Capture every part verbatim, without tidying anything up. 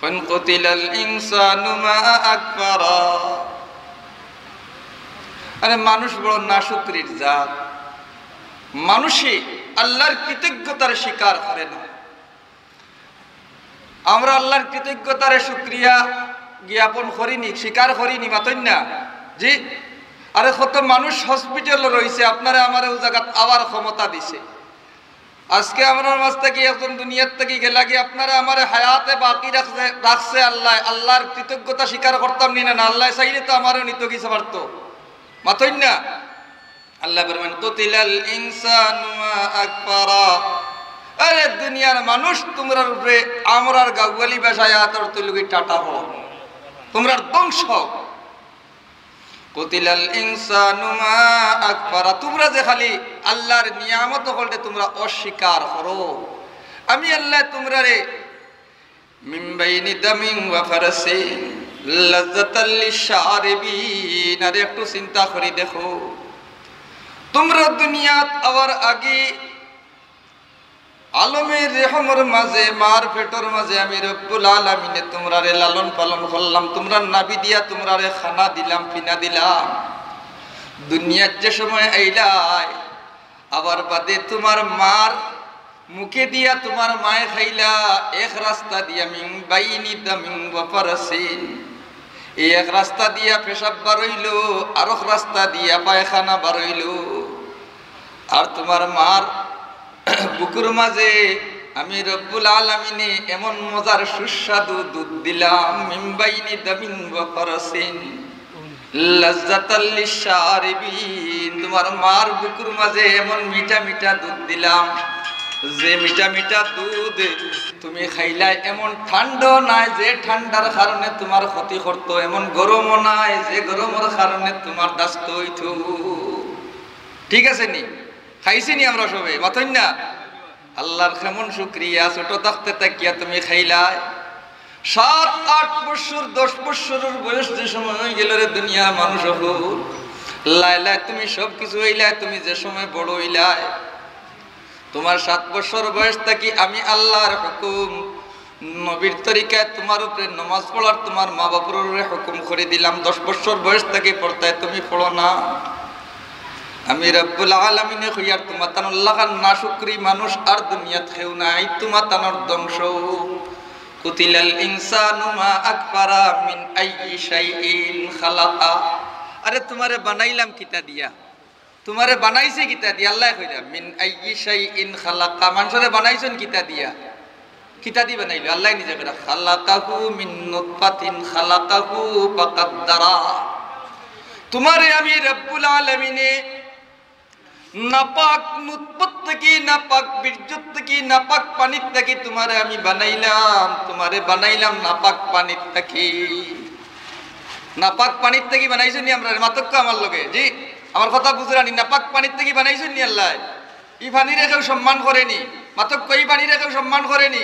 قتل الإنسان ما أكفره। আরে মানুষ বড় নাশুকরির জাত, মানুষে আল্লাহর কৃতজ্ঞতার স্বীকার করে না। আমরা আল্লাহর কৃতজ্ঞতারে শুকরিয়া জ্ঞাপন করিনি, স্বীকার করিনি, মাতইন না? জি। আরে কত মানুষ হসপিটালো রইছে, আপনারে আমারে অউ জাগাত আওয়ার ক্ষমতা দিছে। আজকে আমরার মাঝ থাকি একজন দুনিয়ার থাকি গেলাগি, আপনারে আমারে হায়াতে বাকি রাখছে, রাখছে আল্লায়। আল্লাহর কৃতজ্ঞতা স্বীকার করতাম নি না? না, আল্লায় চাইলে তো আমারেও নিতো গিয়া পারতো। মাতইন না? আল্লায় ফরমাইন, قتل الإنسان ما أكفره। আরে দুনিয়ার মানুষ, তুমরার উপরে আমরার গাউয়ালি ভাষায় আতর তুলুগি টাটা হও, তুমরার ধ্বংস। قتل الإنسان ما أكفره। তুমরা যে খালি আল্লাহর নিয়ামত অকলরে তুমরা অস্বীকার করো, আমি আল্লায় তুমরারে من بين دم وفرث لذة للشاربين। আরে একটু চিন্তা করি দেখো, তুমরা দুনিয়াত আওয়ার আগে আলমে রহমর মাঝে, মার পেটর মাঝে আমি রব্বুল আলামিনে তুমরারে লালন পালন করলাম, তুমরার নাভি দিয়া তুমরারে খানা দিলাম, পিনা দিলাম। দুনিয়াত যে সময় আইলায়, আবার বাদে তুমার মার মুখে দিয়া তুমার মায়ে খাইলা, এক রাস্তা দিয়া من بين دم وفرث, এই এক রাস্তা দিয়া পেশাব বারইলো, আরক রাস্তা দিয়া পায়খানা বারইলো। আর তুমার মার বুকুর মাঝে আমি রব্বুল আলামিনে এমন মজার সুস্বাদু দুধ দিলাম, من بين دم وفرث لذة للشاربين। তুমার মার বুকুর মাঝে এমন মিঠা মিঠা দুধ দিলাম, যে মিঠা মিঠা দুধ তুমি খাইলায়, এমন ঠান্ডা নায় যে ঠান্ডার কারণে তুমার ক্ষতি করতো, এমন গরমও নায় যে গরমর কারণে তুমার দাস্ত অইতো। ঠিক আছে নি? খাইছি নি আমরা সবে? মাতইন না? আল্লাহর কেমন শুকরিয়া, ছোট থাকতে থাকিয়া তুমি খাইলায়। সাত, আট বৎসর, দশ বৎসরর বয়স যে সময় অইগেলো রে দুনিয়ার মানুষ অকল, লায় লায় তুমি সব কিছু অইলায়, তুমি যে সময় বড় অইলায়, তুমার সাত বৎসর বয়স থাকি আমি আল্লাহর হুকুম, নবীর তরিকায় তুমার উপরে নমাজ পড়ার তুমার মা বাপর উপরে হুকুম করি দিলাম, দশ বৎসর বয়স থাকি পড়তায় তুমি পড়ো না। আমি রব্বুল আলামিনে কইয়ার তুমার তানর লাখান নাশুকরি মানুষ আর দুনিয়াত কেউ নাই, তুমার তানর ধ্বংস। قتل الإنسان ما أكفره من أي شيء خلقه। আরে তুমারে বানাইলাম কিতা দিয়া? তুমারে বানাইছি কিতা দিয়া? আল্লায় কইরা, من أي شيء خلقه। মানষরে বানাইছইন কিতা দিয়া? কিতা দি বানাইলো? আল্লায় নিজে কইরা, خلقه من نطفة خلقه فقدره। তুমারে আমি রব্বুল আলামিনে নাপাক নুতফাত থাকি, নাপাক বীর্যত থাকি, নাপাক পানিত থাকি তুমারে আমি বানাইলাম, তুমারে বানাইলাম নাপাক পানিত থাকি। নাপাক পানিত থাকি বানাইছইন নি আমরারে? মাতউক্কা আমার লগে, জি, আমার কথা বুঝরা নি? নাপাক পানিত থাকি বানাইছইন নি আল্লায়? ই পানিরে কেউ সম্মান করে নি? মাতউক্কা, ই পানিরে কেউ সম্মান করে নি?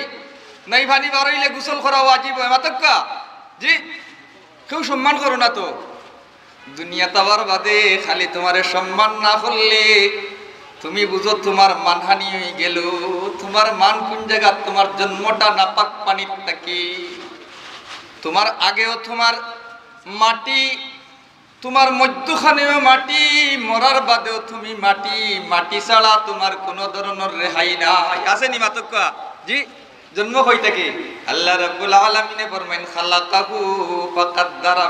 না, ই পানি বারইলে গোসল করা ওয়াজিব অয়, মাতউক্কা, জি, কেউ সম্মান করো না তো। দুনিয়াত আওয়ার বাদে খালি তুমারে সম্মান না করলে, তুমি বুঝো তুমার মানহানি অইগেলো। তুমার মান কুন জাগাত? তুমার জন্মটা নাপাক পানিত থাকি। তুমার আগেও তুমার মাটি, তুমার মধ্যখানেও মাটি, মরার বাদেও তুমি মাটি, মাটি ছাড়া তুমার কুনু ধরনর রেহাই নাই। আছে নি মাতউক্কা? জি, জন্ম কই থাকি? আল্লাহ রাব্বুল আলামিনে ফরমাইন, خلقه فقدره।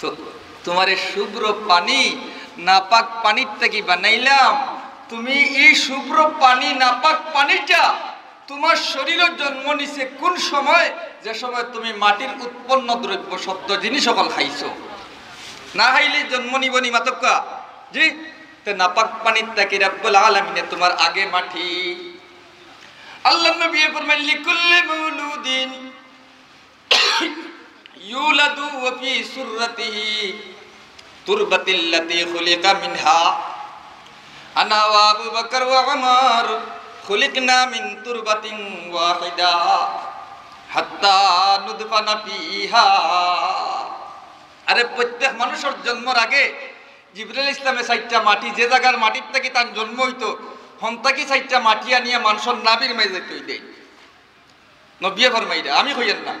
তো তুমারে শুভ্র পানি, নাপাক পানির থাকি বানাইলাম। তুমি ই শুভ্র পানি, নাপাক পানিটা তুমার শরীরো জন্ম নিছে কুন সময়? যে সময় তুমি মাটির উৎপন্ন দ্রব্য, সদ্য জিনিস অকল খাইছো। না খাইলে জন্ম নিবো নি মাতউক্কা? জি, তে নাপাক পানির থাকি রাব্বুল আলামিনে তুমার আগে মাটি। আল্লাহর নবীয়ে ফরমাইন, لكل مولود يولد وفي سرته تربة التي خلق منها أنا وأبو بكر وعمر خلقنا من تربة واحدة حتى ندفن فيها। আরে প্রত্যেক মানুষর জন্মর আগে জিবরিল ইসলামে চাইরটা মাটি, যে জাগার মাটির থাকি তান জন্ম অইতো, হন থাকি চাইরটা মাটি আনিয়া মানষর নাভির মাঝে যাইতো অইলে। নবিয়ে ফরমাইরা, আমি কইয়ার না।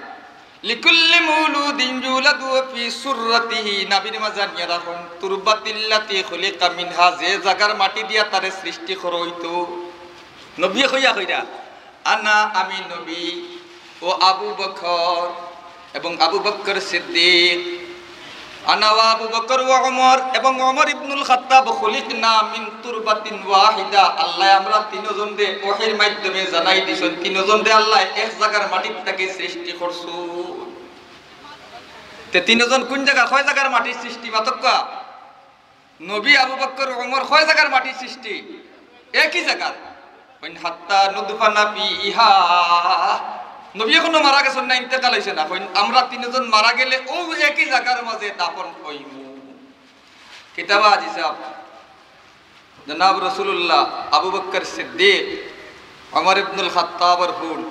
লিকুল্লি মাউলুদিন ইউলাদু ফি সুররাতিহি, নাভির মাঝে আনিয়া রাখইন, তুরবাতিল্লাতি খুলিকা মিনহা, যে জাগার মাটি দিয়া তারে সৃষ্টি করা অইতো। নবীয়ে কইয়া কইরা, আনা, আমি নবী, ও আবু বকর এবং আবু বকর সিদ্দিক, আনা ওয়া আবু বকর ওয়া ওমর এবং ওমর ইবনুল খাত্তাব, খুলিকনা মিন তুরবাতিন ওয়াহিদা, আল্লায় আমরা তিনজনরে ওহীর মাধ্যমে জানাই দিছইন, তিনজনরে আল্লায় এক জাগার মাটির থাকি সৃষ্টি করছইন। তে তিনজন কুন জাগার, কয় জাগার মাটির সৃষ্টি মাতউক্কা? নবী, আবু বকর, ওমর কয় জাগার মাটির সৃষ্টি? একই জাগার। কইন, হাত্তা নুদফানা ফিহা। নবী এখনো মারা গেছইন না, ইন্তেকাল অইছে না। কইন, আমরা তিনজন মারা গেলে অউ একই জাগার মাঝে দাফন অইমু। কিতাবা আজি সাহেব, জনাব রাসূলুল্লাহ, আবু বকর সিদ্দিক, ওমর ইবনুল খাত্তাবর ফুল,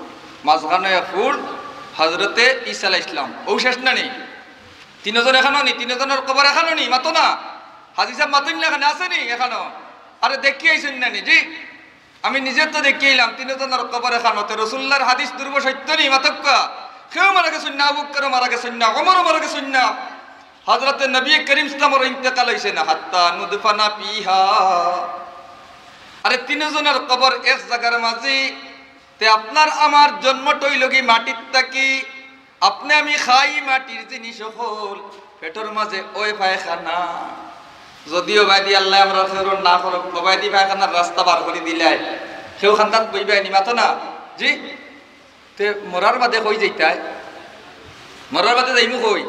মাঝখানো এক ফুল হযরতে ঈসা আলাইহিস সালাম। অউ শেষ না নি? তিনজন এখানো নি, তিনজনর কবর এখানো নি, মাতো না। হাজি সাহেব মাতইন না, এখানো আছে নি এখানো? আরে দেখি আইছইন না নি? জি, আমি নিজে তো দেখি আইলাম, তিনজনর কবর এখানো। তে রাসূলুল্লাহর হাদিস দুর্ব সত্য নি, মাতউক্কা? কেউ মারা গেছইন না, আবু বকর মারা গেছইন না, ওমর মারা গেছইন না, হযরতে নবী করিম সাল্লাল্লাহু আলাইহি ওয়াসাল্লামর ইন্তেকাল অইছে না, হাত্তা নুদফানা ফিহা। আরে তিনজনর কবর এক জাগার মাঝে, তে আপনার আমার জন্মটা অইলোগি মাটির থাকি, আপনে আমি খাই মাটির জিনিস অকল, পেটর মাঝে অয় পায়খানা। যদিও বায়দি আল্লায় আমরার খেউরর না করউক, অবায়দি পায়খানার রাস্তা বার করি দিলায়, কেউ কান্দাত বইবায় নি, মাতো না? জি, তে মরার বাদে কই যাইতায়? মরার বাদে যাইমু কই?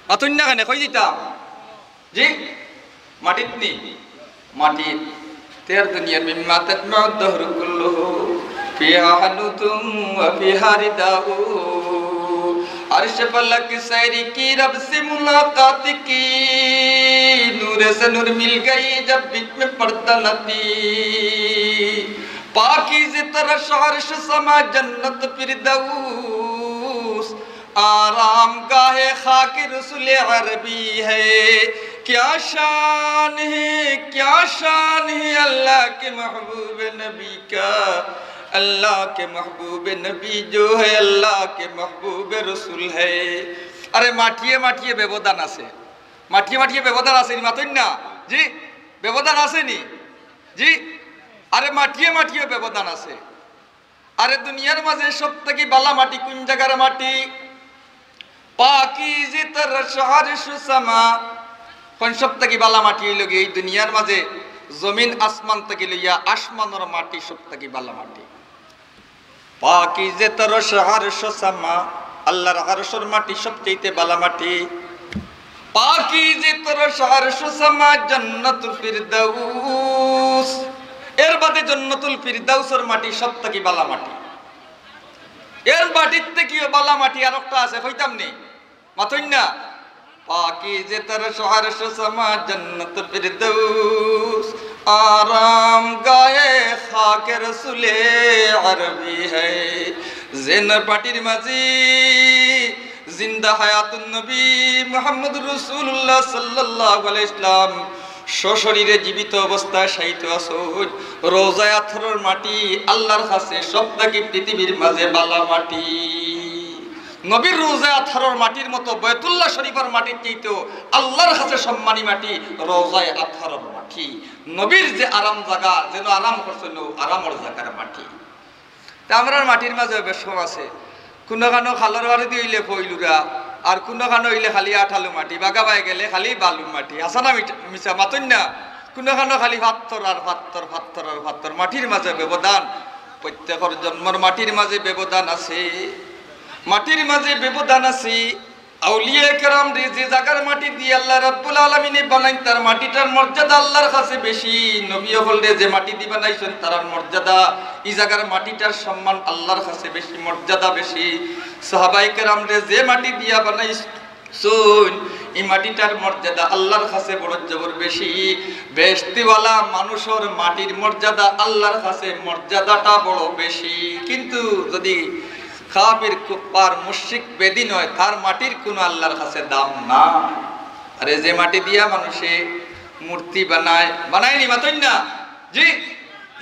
মাতইন না কেনে, কই যাইতাম? জি, মাটিত নি, মাটিত। তে আর দুনিয়ার মিম্মা তাজমাউদ দাহরু কুল্লুহু, ফিহা হানুতুম ওয়া ফিহা রিদাউ। আরশ ফালক সাইরি কি রব সে মুলাকাত কি, নূর সে নূর মিল গই জব বিচ মে পর্দা নতি। পাকিজে তর আরশ সমা জন্নত ফিরদৌস, آرام گاہ خاک رسول عربی ہے، کیا شان ہے، کیا شان ہے اللہ کے محبوب نبی کا، اللہ کے محبوب نبی جو ہے اللہ کے محبوب رسول ہے۔ আরে মাটিয়ে মাটিয়ে ব্যবধান আছে, মাটিয়ে মাটিয়ে ব্যবধান আছে নি, মাতইন না? জি, ব্যবধান আছে নি? জি, আরে মাটিয়ে মাটিয়ে ব্যবধান আছে। আরে দুনিয়ার মাঝে সব থাকি বালা মাটি কুন জাগার মাটি? পাকিজে তর আরশ সমা। কইন সব থাকি বালা মাটি অইলোগি এই দুনিয়ার মাঝে জমিন আসমান থাকি লইয়া আসমানর মাটি সব থাকি বালা মাটি। পাকিজে তর আরশ সমা, আল্লাহর আরশর মাটি সবচাইতে বালা মাটি। পাকিজে তর আরশ সমা জন্নতুল ফিরদাউস। এর বাদে জন্নতুল ফিরদাউসর মাটি সব থাকি বালা মাটি। এর মাটির থাকিও বালা মাটি আরোকটা আছে, কইতাম নি? মাতইন না? পাকিজে তর আরশ সমা জন্নতুল ফিরদাউস, আরাম গায়ে খাকে রসুলে আরবি হ্যায়। যে মাটির মাঝে জিন্দা হায়াতুন নবী মুহাম্মদুর রাসূলুল্লাহ সাল্লাল্লাহু আলাইহি ওয়াসাল্লাম সশরীরে জীবিত অবস্থায় শায়িত আছইন, রওজায়ে আতহারর মাটি আল্লাহর কাছে সব থাকি পৃথিবীর মাঝে বালা মাটি। নবীর রওজায়ে আতহারর মাটির মতো বায়তুল্লাহ শরীফর মাটির চাইতেও আল্লাহর কাছে সম্মানী মাটি রওজায়ে আতহারর মাটি। নবীর যে আরাম জাগা, যেন আরাম করছইন, আরামর জাগার মাটি। তে আমরার মাটির মাঝে বেশ কম আছে। কুনোখানো খালর বাড়িদি অইলে পইলুরা, আর কুনোখানো অইলে খালি আঠালো মাটি, বাগাবায় গেলে খালি বালু মাটি। হাছা না মিঠা-, মিছা মাতইন না? কুনোখানো খালি পাত্থর আর পাত্থর, পাত্থর আর পাত্থর। মাটির মাঝে ব্যবধান, প্রত্যেকর জন্মর মাটির মাঝে ব্যবধান আছে, মাটির মাঝে ব্যবধান আছে। আউলিয়া কেরামরে যে জাগার মাটি দিয়া আল্লাহ রাব্বুল আলামিনে বানাইন, তার মাটিটার মর্যাদা আল্লাহর কাছে বেশি। নবী অকলরে যে মাটিদি বানাইছইন, তারার মর্যাদা, ই জাগার মাটিটার সম্মান আল্লাহর কাছে বেশি, মর্যাদা বেশি। সাহাবায়ে কেরামরে যে মাটি দিয়া বানাইছইন, ই মাটিটার মর্যাদা আল্লাহর কাছে বড় জবর বেশি। বেহেশতিওয়ালা মানুষর মাটির মর্যাদা আল্লাহর কাছে মর্যাদাটা বড় বেশি। কিন্তু যদি কাফির, কুফফার, মুশরিক, বেদিন অয়, তার মাটির কুনু আল্লাহর কাছে দাম নাই। আরে যে মাটি দিয়া মানুষে মূর্তি বানায়, বানায় নি, মাতইন না? জি,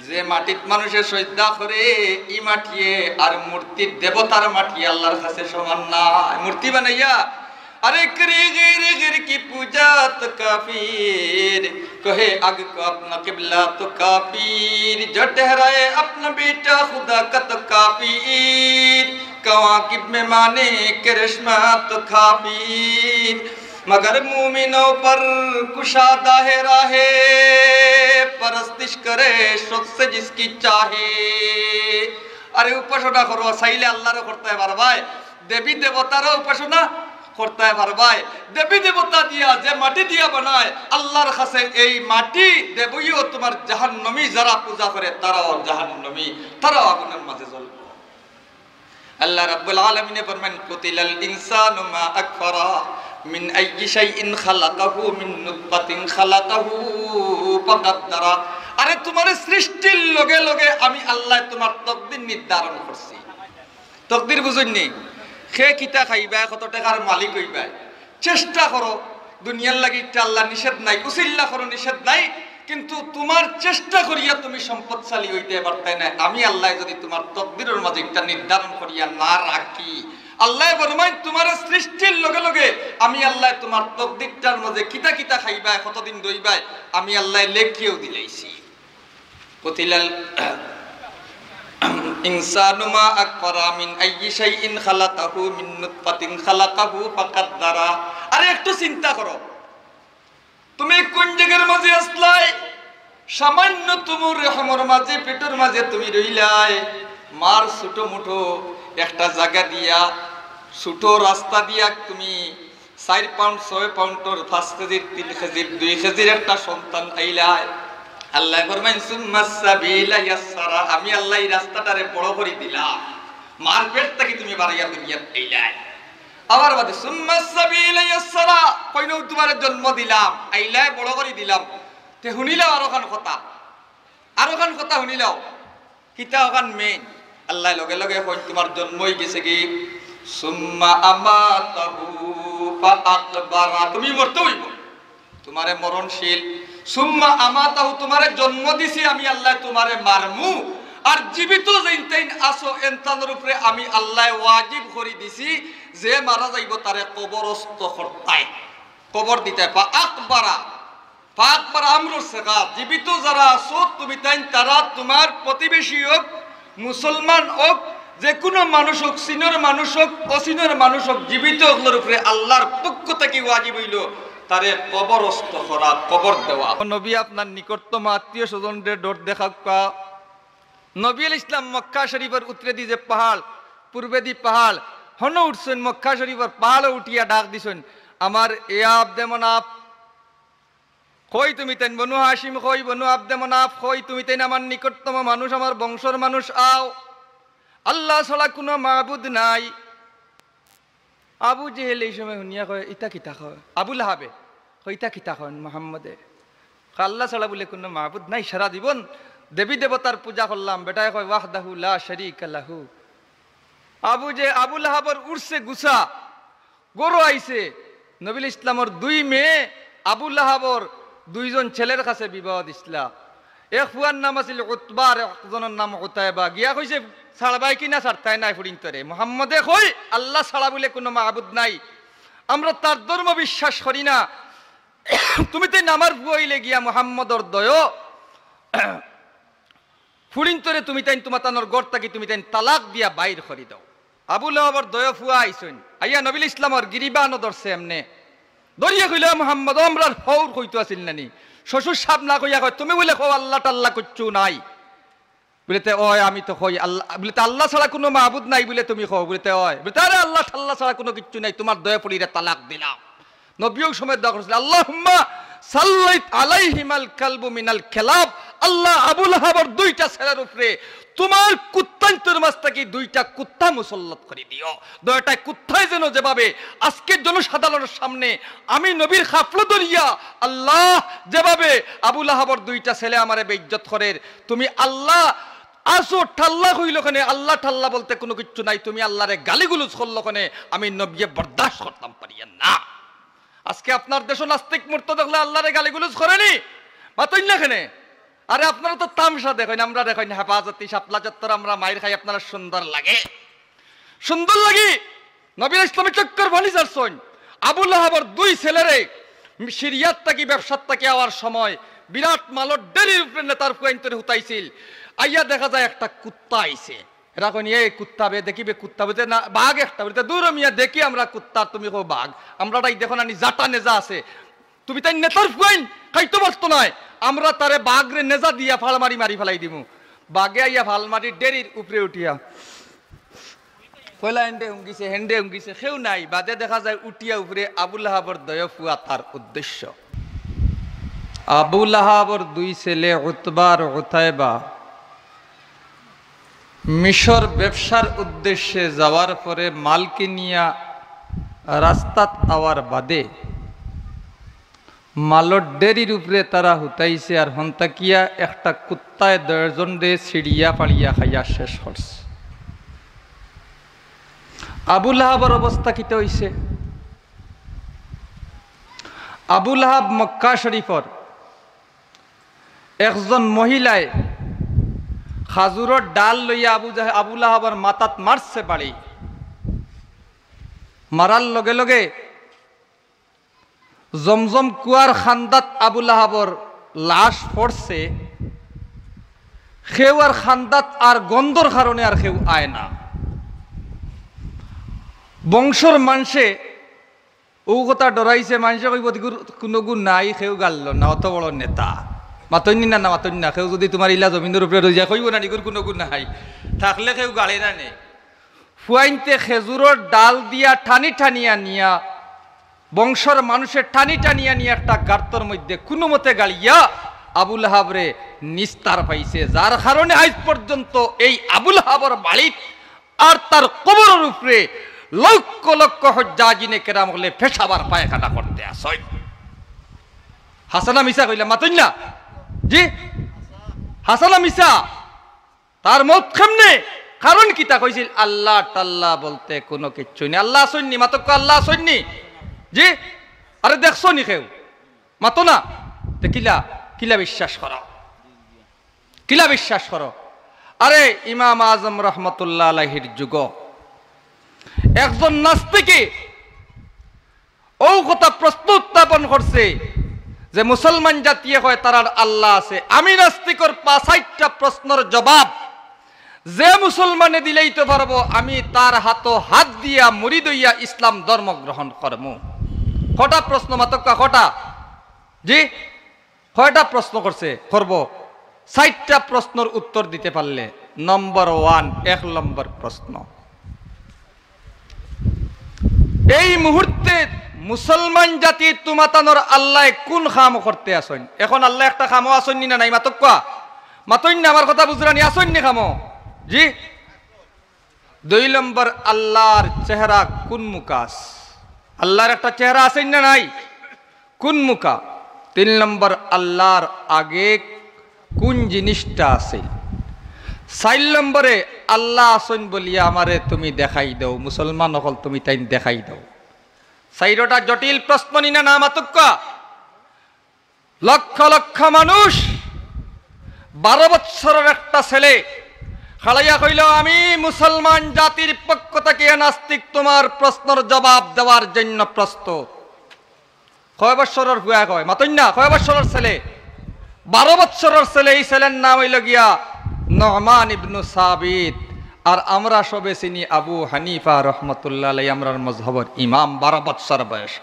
যে মাটিত মানুষে সজদা করে, ই মাটিয়ে আর মূর্তির দেবতার মাটি আল্লাহর কাছে সমান নায়। মূর্তি বানাইয়া, আরে করি গির গির কি পূজা তো কাফির, কহে আগ কো আপনা কিবলা তো কাফির, জো ঠহরায়ে আপনা বেটা খুদা কা তো কাফির, কওয়াকিব মে মানে করিশমা তো কাফির, মগর মুমিনো পর কুশাদা হে রাহে, পরস্তিশ করে সবসে জিসকি চাহে। আরে উপাসনা করো, চাইলে আল্লাহরও করতায় পারবায়, দেবী দেবতারও উপাসনা করতায় পারবায়। দেবী দেবতা দিয়া যে মাটি দিয়া বানায়, আল্লাহর কাছে এই মাটি দেবীও তোমার জাহান্নামী, যারা পূজা করে তারাও জাহান্নামী, তারাও আগুনের মাঝে জ্বলবে। আল্লাহ রাব্বুল আলামিনে ফরমাইন, "কুতিলাল ইনসানু মা আকফারা, মিন আইয়ি শাইইন খালাকাহু, মিন নুতফাতিন খালাকাহু ফাকাদ্দারা।" আরে তোমারে সৃষ্টির লগে লগে আমি আল্লাহ তোমার তকদির নির্ধারণ করছি। তকদির বুঝইননি? কে কিতা খাইবায়, কত টেকার মালিক অইবায়, চেষ্টা করো, দুনিয়ার লাগি ইটা আল্লাহ নিষেধ নাই, উসিল্লা করো, নিষেধ নাই, কিন্তু তোমার চেষ্টা করিয়া তুমি সম্পদশালী অইতে পারতায় নায়। আমি আল্লাহ যদি তোমার তকদিরর মাঝে ইটা নির্ধারণ করিয়া না রাখি, আল্লাহ ফরমাইন, তোমার সৃষ্টির লগে লগে আমি আল্লাহ তোমার তকদিরটার মাঝে কিতা কিতা খাইবায়, কতদিন রইবায়, আমি আল্লাহ লেখিয়াও দিলাইছি। কুতিলাল ইনসানু মা আকফারা, মিন আইয়ি শাইইন খালাকাহু, মিন নুতফাতিন খালাকাহু ফাকাদ্দারা। আরে একটু চিন্তা করো, তুমি কোন জাগার মাঝে আছলায়? সামান্য তুমুর রহমর মাঝে, পেটর মাঝে তুমি রইলায়। মার ছোট মুঠো একটা জাগা দিয়া, ছোট রাস্তা দিয়া তুমি চাইর পাউন্ড, ছয় পাউন্ডর, পাঁচ কেজির, তিন কেজির, দুই কেজির একটা সন্তান আইলায়। আল্লাহ ফরমাইন, "সুম্মা সাবিলা ইয়াসসারা", আমি আল্লাহ এই রাস্তাটারে বড় করি দিলাম। মার পেট থাকি তুমি বাড়াইয়া দুনিয়াত আইলায়। আবার বাদে, "সুম্মা সাবিলা ইয়াসসারা", কইনও তোমারে জন্ম দিলাম, আইলায় বড় করি দিলাম। তে হুনিলাও আরোখান কথা, আরোখান কথা হুনিলাও। কিতা অখান মেইন? আল্লাহ লগে লগে কইন, "তোমার জন্ম অইগেছেগি।" সুম্মা আমাতাহু ফাআকবারা, তুমি মরতে অইবো, তোমারে মরণশীল। সুম্মা আমাতাহু, তোমারে জন্ম দিছি আমি আল্লাহ, তোমারে মারমু। আর জীবিত যেইনতাইন আছো, এনতানর উপরে আমি আল্লাহ ওয়াজিব করি দিছি, যে মারা যাইবো তারে কবরস্থ করতায়, কবর দিতায়। ফাআকবারা, ফাআকবারা আমরুস সিগা, জীবিত যারা আছো তুমি তাইন, তারা তোমার প্রতিবেশী অউক, মুসলমান অউক, যে কুনু মানুষ অউক, চিনর মানুষ অউক, অচিনর মানুষ অউক, জীবিত অকলর উপরে আল্লাহর পক্ষ থাকি ওয়াজিব অইলো তারে কবরস্থ করা, কবর দেওয়া। ও নবী, আপনার নিকটতম আত্মীয় স্বজনরে ডর দেখাউক্কা। নবী আলাইহিস সালাম মক্কা শরীফর উত্তরেদি যে পাহাড়, পূর্বেদি পাহাড়, হনো উঠছইন, মক্কা শরীফর পাহাড়ো উঠিয়া ডাক দিছইন, "আমার ইয়া আব্দে মনাফ, কই তুমি তাইন? বনু হাশিম কই? বনু আব্দে মনাফ কই? তুমি তাইন আমার নিকটতম মানুষ, আমার বংশর মানুষ, আও। আল্লাহ ছাড়া কুনু মাবুদ নাই।" আবু জেহেল এই সময় হুনিয়া কয়, "ইতা কিতা কয়?" আবু লাহাবে কয়, "ইতা কিতা কয় মুহাম্মদে? কয়, আল্লাহ ছাড়া বুলে কুনু মাবুদ নাই, সারা জীবন দেবী দেবতার পূজা করলাম।" বেটায় কয়, "ওয়াহদাহু লা শারীকা লাহু।" আবু যে, আবু লাহাবর উঠছে গুসা, ঘরো আইছে। নবীল ইসলামর দুই মেয়ে আবু লাহাবর দুইজন ছেলের কাছে বিবাহ দিছলা। এক ফুয়ার নাম আছিল উতবা আর একজনর নাম উতায়বা। গিয়া কইছে, "ছাড়বায় কি না ছাড়তায় নায় ফুড়িন্তরে?" মুহাম্মদে কয়, "আল্লাহ ছাড়া বুলে কুনু মাবুদ নাই, আমরা তার ধর্ম বিশ্বাস করি না। তুমি তাইন আমার ফুয়া অইলে গিয়া মুহাম্মদর দয় ফুড়িন্তরে তুমি তাইন তুমাতানর ঘর থাকি তুমি তাইন তালাক দিয়া বাইর করি দেও।" আবু লাহাবর দয় ফুয়া আইছইন, আইয়া নবীল ইসলামর গিরিবানো ধরছে এমনে। ধরিয়া কইলা, "মুহাম্মদ, ও আমরার হউর কইতো আছিল নানি?" শ্বশুর সাব না কইয়া কয়, "তুমি বুলে কও আল্লাহ টাল্লাহ কিচ্ছু নাই।" বুলে, "তে অয়, আমি তো কই আল্লাহ।" বুলে, "তে আল্লাহ ছাড়া কুনু মাবুদ নাই বুলে তুমি কও?" বুলে, "তে অয়।" বুলে, "তে আরে আল্লাহ টাল্লাহ ছাড়া কুনু কিচ্ছু নাই, তুমার দয়া পড়িরে তালাক দিলাম।" নবীও সময় দোয়া করছিল, "আল্লাহুম্মা সাল্লিত আলাইহিমাল কালবু মিনাল কালাব।" আল্লাহ, আবু লাহাবর দুইটা ছেলের উপরে তুমার কুত্তাইন্তর মাঝ থাকি দুইটা কুত্তা মুসল্লত করি দিও। দুইটা কুত্তায় যেন যেভাবে আজকে জনসাধারণর সামনে আমি নবীর কাফলা ধরিয়া, আল্লাহ, যেভাবে আবু লাহাবর দুইটা ছেলে আমারে বেইজ্জত করের, তুমি আল্লাহ আছো টাল্লা কইলো কেনে, আল্লাহ টাল্লা বলতে কুনু কিচ্ছু নাই, তুমি আল্লাহরে গালিগুলুজ করলো কেনে, আমি নবীয়ে বরদাস্ত করতাম পারিয়ার না। আজকে আপনার দেশো নাস্তিক মুর্তাদ অকলে আল্লাহরে গালিগুলুজ করেনি? মাতইন না কেনে? আরে, আপনারা তো তামশা দেখইন, আমরা দেখইন হেফাজতি শাপলা চত্বর, আমরা মাইর খাই, আপনারা সুন্দর লাগে, সুন্দর লাগে। নবীর ইসলামী চক্কর ফানি ছাড়ছইন। আবু লাহাবর দুই ছেলেরে সিরিয়াত থাকি, ব্যবসাত থাকি আওয়ার সময় বিরাট মালর ডেরির উপরে নেতার ফুয়াইন্তরে হুতাইছিল। আইয়া দেখা যায় একটা কুত্তা আইছে। এরা কইন, "এই কুত্তা বে, দেখি বে কুত্তা বে।" না, বাঘ একটা। বলতে, "দূর মিয়া, দেখি আমরা কুত্তা, তুমি কও বাঘ। আমরা তাই দেখো না নি, জাটা নেজা আছে।" তুমি তাই নেতার ফুয়াইন, খাইতো পারতো নায়। আমরা তারে বাঘরে নেজা দিয়া ফাল মারি মারি ফালাই দিমু। বাঘে আইয়া ফাল মারি ডেরির উপরে উঠিয়া পয়লা হেন্ডে হুঙ্গিছে, হেন্ডে হুঙ্গিছে, কেউ নাই। বাদে দেখা যায় উঠিয়া উপরে আবু লাহাবর দয় ফুয়া তার উদ্দেশ্য। আবু লাহাবর দুই ছেলে উতবা আর উতায়বা মিশর ব্যবসার উদ্দেশ্যে যাওয়ার পরে মাল কিনিয়া রাস্তাত আওয়ার বাদে মালর ডেরির উপরে তারা হুতাইছে আর হন্তাকিয়া একটা কুত্তায় দশজনরে ছিড়িয়া ফাড়িয়া খাইয়া শেষ করছে। আবু লাহাবর অবস্থা কিতা অইছে? আবু লাহাব মক্কা শরীফর একজন মহিলায় খাজুরর ডাল লইয়া আবু জাহ-, আবু লাহাবর মাথাত মারছে বাড়ি। মারার লগে লগে জমজম কুয়ার খান্দাত আবু লাহাবর লাশ পড়ছে। কেউ আর খান্দাত আর গন্ধর কারণে আর কেউ আয় না। বংশর মানষে অউ কথা ডরাইছে, মানষে কইবো, "ইগুর কুনু গুণ নাই, কেউ গাললো না, অত বড় নেতা।" মাতইন নি না, না মাতইন না। কেউ যুদি তুমার ইলা জমিনর উপরে রইযায়, কইবো না, "ইগুর কুনু গুণ নাই।" থাকলে কেউ গালে না নে। ফুয়াইন্তে খেজুরর ডাল দিয়া টানি টানিয়া নিয়া, বংশর মানষে টানি টানিয়া নিয়া একটা গার্তর মধ্যে কুনুমতে গাড়িয়া আবু লাহাবরে নিস্তার পাইছে, যার কারণে আইজ পর্যন্ত এই আবু লাহাবর বাড়িত আর তার কবরর উপরে লক্ষ লক্ষ হজ্জাজিনে কেরাম অকলে পেশাব আর পায়খানা করতে আছইন। হাছা না মিছা কইলাম? মাতইন না। জি, হাছা না মিছা? তার মউত কেমনে? কারণ কিতা কইছিল? আল্লাহ টাল্লাহ বলতে কুনু কিচ্ছু নাই। আল্লাহ আছইন নি? মাতউক্কা, আল্লাহ আছইন নি? জি? আরে দেখছো নি কেউ? মাতো না। তে কিলা, কিলা বিশ্বাস করো? কিলা বিশ্বাস করো? আরে ইমাম আজম রহমতুল্লাহ আলাইহির যুগো একজন নাস্তিকে অউ কথা প্রশ্ন উত্থাপন করছে যে মুসলমান জাতিয়ে কয় তারার আল্লাহ আছে। আমি নাস্তিকর পাঁচ চাইরটা প্রশ্নর জবাব যে মুসলমানে দিলাইতো পারবো, আমি তার হাতো হাত দিয়া মুরিদ অইয়া ইসলাম ধর্ম গ্রহণ করমু। কটা প্রশ্ন মাতউক্কা, কটা? জি, কয়টা প্রশ্ন করছে? করব। চাইরটা প্রশ্নর উত্তর দিতে পারলে, নম্বর ওয়ান, এক নম্বর প্রশ্ন, এই মুহূর্তে মুসলমান জাতি তুমাতানোর আল্লায় কুন কাম করতে আছইন? এখন আল্লায় একটা কামো আছইন নি না নাই? মাতউক্কা, মাতইন না, আমার কথা বুঝরা নি? আছইন নি কামো? জি। দুই নম্বর, আল্লাহর চেহারা কুন মুখা আছে? আল্লাহর একটা চেহারা আছে না নাই? কুন মুখা? তিন নম্বর, আল্লাহর আগে কুন জিনিসটা আছে? চাইর নম্বরে, আল্লাহ আছইন বলিয়া আমারে তুমি দেখাই দেও, মুসলমান অকল তুমি তাইন দেখাই দেও। চাইরোটা জটিল প্রশ্ন নি না, না মাতউক্কা? লক্ষ লক্ষ মানুষ, বারো বৎসরর একটা ছেলে খাড়াইয়া কইল, "আমি মুসলমান জাতির পক্ষ থেকে নাস্তিক তুমার প্রশ্নর জবাব দেওয়ার জন্য প্রস্তুত।" কয় বৎসরর ফুয়া কয়, মাতইন না, কয় বৎসরর ছেলে? বারো বৎসরর ছেলে। এই ছেলের নাম অইল গিয়া নোমান ইবনু সাবিত। আর আমরা সবে চিনি আবু হানিফা রহমতুল্লাহ আলাইহি, আমরার মজহবর ইমাম, বারো বৎসর বয়স।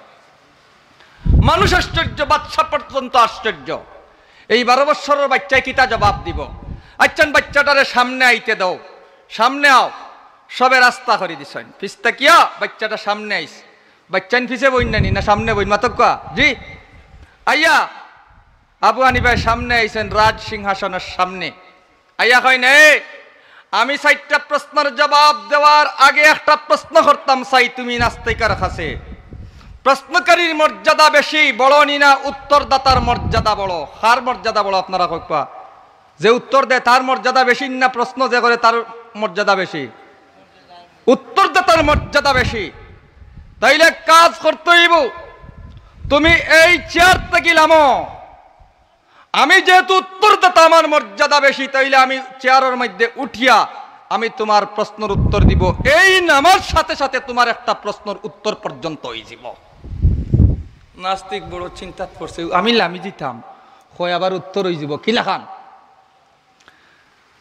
মানুষ আশ্চর্য, বাদশা পর্যন্ত আশ্চর্য। এই বারো বৎসরর বাইচ্চায় কিতা জবাব দিব? আইচ্ছান, বাইচ্চাটারে সামনে আইতে দাও, সামনে আও। সবে রাস্তা করি দিছইন, পিছ থাকিয়া বাইচ্চাটা সামনে আইছে। বাইচ্চাইন পিছে বইন না নি, না সামনে বইন? মাতউক্কা। জি। আইয়া আবু হানিফায় সামনে আইছইন রাজ সিংহাসনর সামনে। আইয়া কইন, "এ, আমি চাইরটা প্রশ্নর জবাব দেওয়ার আগে একটা প্রশ্ন করতাম চাই তুমি নাস্তিকর কাছে। প্রশ্নকারীর মর্যাদা বেশি, বড় নি না উত্তরদাতার মর্যাদা বড়?" কার মর্যাদা বড় আপনারা কউক্কা? যে উত্তর দেয় তার মর্যাদা বেশি না প্রশ্ন যে করে তার মর্যাদা বেশি? উত্তরদাতার মর্যাদা বেশি। তাইলে কাজ করতে অইব, তুমি এই চেয়ার থাকি লামো, আমি যেহেতু উত্তরদাতা, আমার মর্যাদা বেশি, তাইলে আমি চেয়ারর মধ্যে উঠিয়া আমি তুমার প্রশ্নর উত্তর দিমু। এই নামার সাথে সাথে তুমার একটা প্রশ্নর উত্তর পর্যন্ত অইযিবো। নাস্তিক বড় চিন্তাত পড়ছে, "আমি লামি দিতাম, কয় আবার উত্তর অইযিবো কিলাখান?"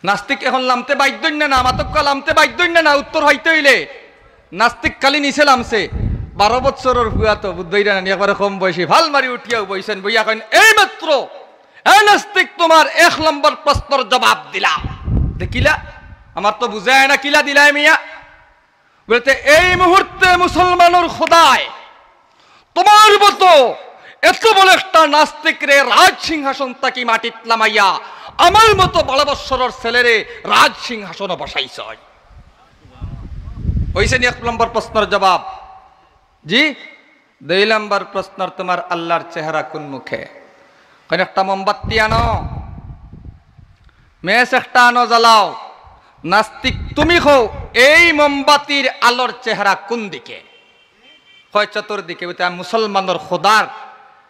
নাস্তিক এখন লামতে বাধ্য না, না, মাতক্কা লামতে বাধ্য না, না, উত্তর পাইতে অইলে। নাস্তিক খালি নিচে লামছে, বারো বছরর পুয়া তো বুঝবায়রা নানি, একবারে কম বয়সী, ফাল মারি উঠিয়াউ বইছইন, বইয়া কইন, "এই মাত্র এ নাস্তিক, তুমার এক নম্বর প্রশ্নর জবাব দিলাম।" দেখিলা, আমার তো বুঝায় না, কিলা দিলায় মিয়া? বলতে, এই মুহূর্তে মুসলমানর খোদায় তুমার মতো এত বড় একটা নাস্তিকরে রাজ সিংহাসন থাকি মাটিত লামাইয়া আমার মতো বারো বছরর ছেলেরে রাজ সিংহাসনো বসাইছইন। অইছে নি এক নম্বর প্রশ্নর জবাব? জি। দুই নম্বর প্রশ্নর, তুমার আল্লাহর চেহারা কোন মুখে? কইন, একটা মোমবাতি আনো, মেচ একটা আনো, জ্বালাও। নাস্তিক, তুমি কও, এই মোমবাতির আলোর চেহারা কোন দিকে? কয়, চতুর্দিকে। বলতে, মুসলমানর খোদার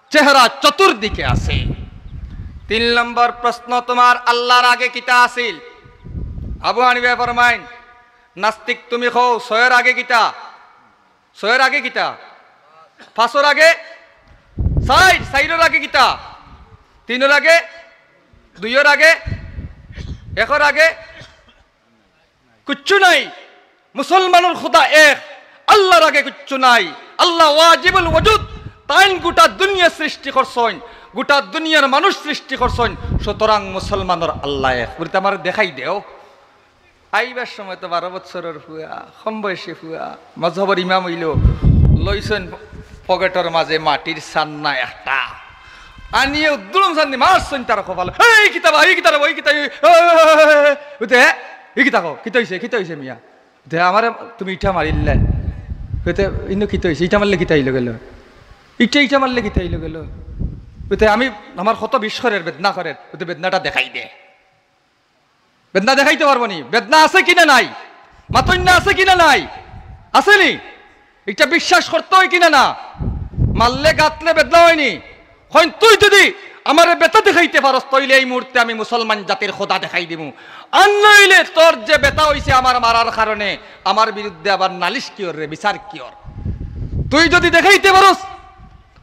চেহারা চতুর্দিকে আছে। তিন নম্বর প্রশ্ন, তুমার আল্লাহর আগে কিতা আছিল? আবু হানিফায় ফরমাইন, নাস্তিক, তুমি কও, ছয়র আগে কিতা? ছয়র আগে কিতা? পাঁচর আগে? চাইর, চাইরর আগে কিতা? তিনর আগে? দুইর আগে? একর আগে? কিচ্ছু নাই। মুসলমানর খোদা এক, আল্লাহর আগে কিচ্ছু নাই। আল্লাহ ওয়াজিবুল ওজুদ, তাইন গোটা দুনিয়া সৃষ্টি করছইন, গোটা দুনিয়ার মানুষ সৃষ্টি করছইন, সুতরাং মুসলমানর আল্লাহ এক। বলতে, আমারে দেখাই দেও। আইবার সময় তো বারো বছরর পুয়া, কম বয়সী পুয়া, মজহবর ইমাম অইলো, লইছইন পকেটর মাঝে মাটির চান্না একটা, আনিয়া উদ্দুলম চান্নি মারছইন তার কপালো। "এই কিতা বা, এই কিতা রে, ওই কিতা, এই, এই, এই, এই, এই।" বুলতে, "হে, এই কিতা কও, কিতা অইছে, কিতা অইছে মিয়া?" বুলতে, "আমারে তুমি ইটা মারিলায়।" বুলতে, "ইনো কিতা অইছে, ইটা মারলে কিতা অইলো গেলো? ইটা, ইটা মারলে কিতা অইলো গেলো?" বুলতে, "আমি, আমার কত বিষ করের, বেদনা করের।" বুলতে, "বেদনাটা দেখাই দে।" বেদনা দেখাইতে পারবো নি? বেদনা আছে কি না নাই? মাতইন না, আছে কি না নাই? আছে নি? ইটা বিশ্বাস করতে অয় কি না না? মারলে গাতলে বেদনা অয় নি? কইন, তুই যদি আমারে বেতা দেখাইতে পারস, তাইলে এই মুহূর্তে আমি মুসলমান জাতির খোদা দেখাই দিমু। আর নইলে তোর যে বেতা অইছে আমার মারার কারণে, আমার বিরুদ্ধে আবার নালিশ কিওর রে, বিচার কিওর? তুই যদি দেখাইতে পারস,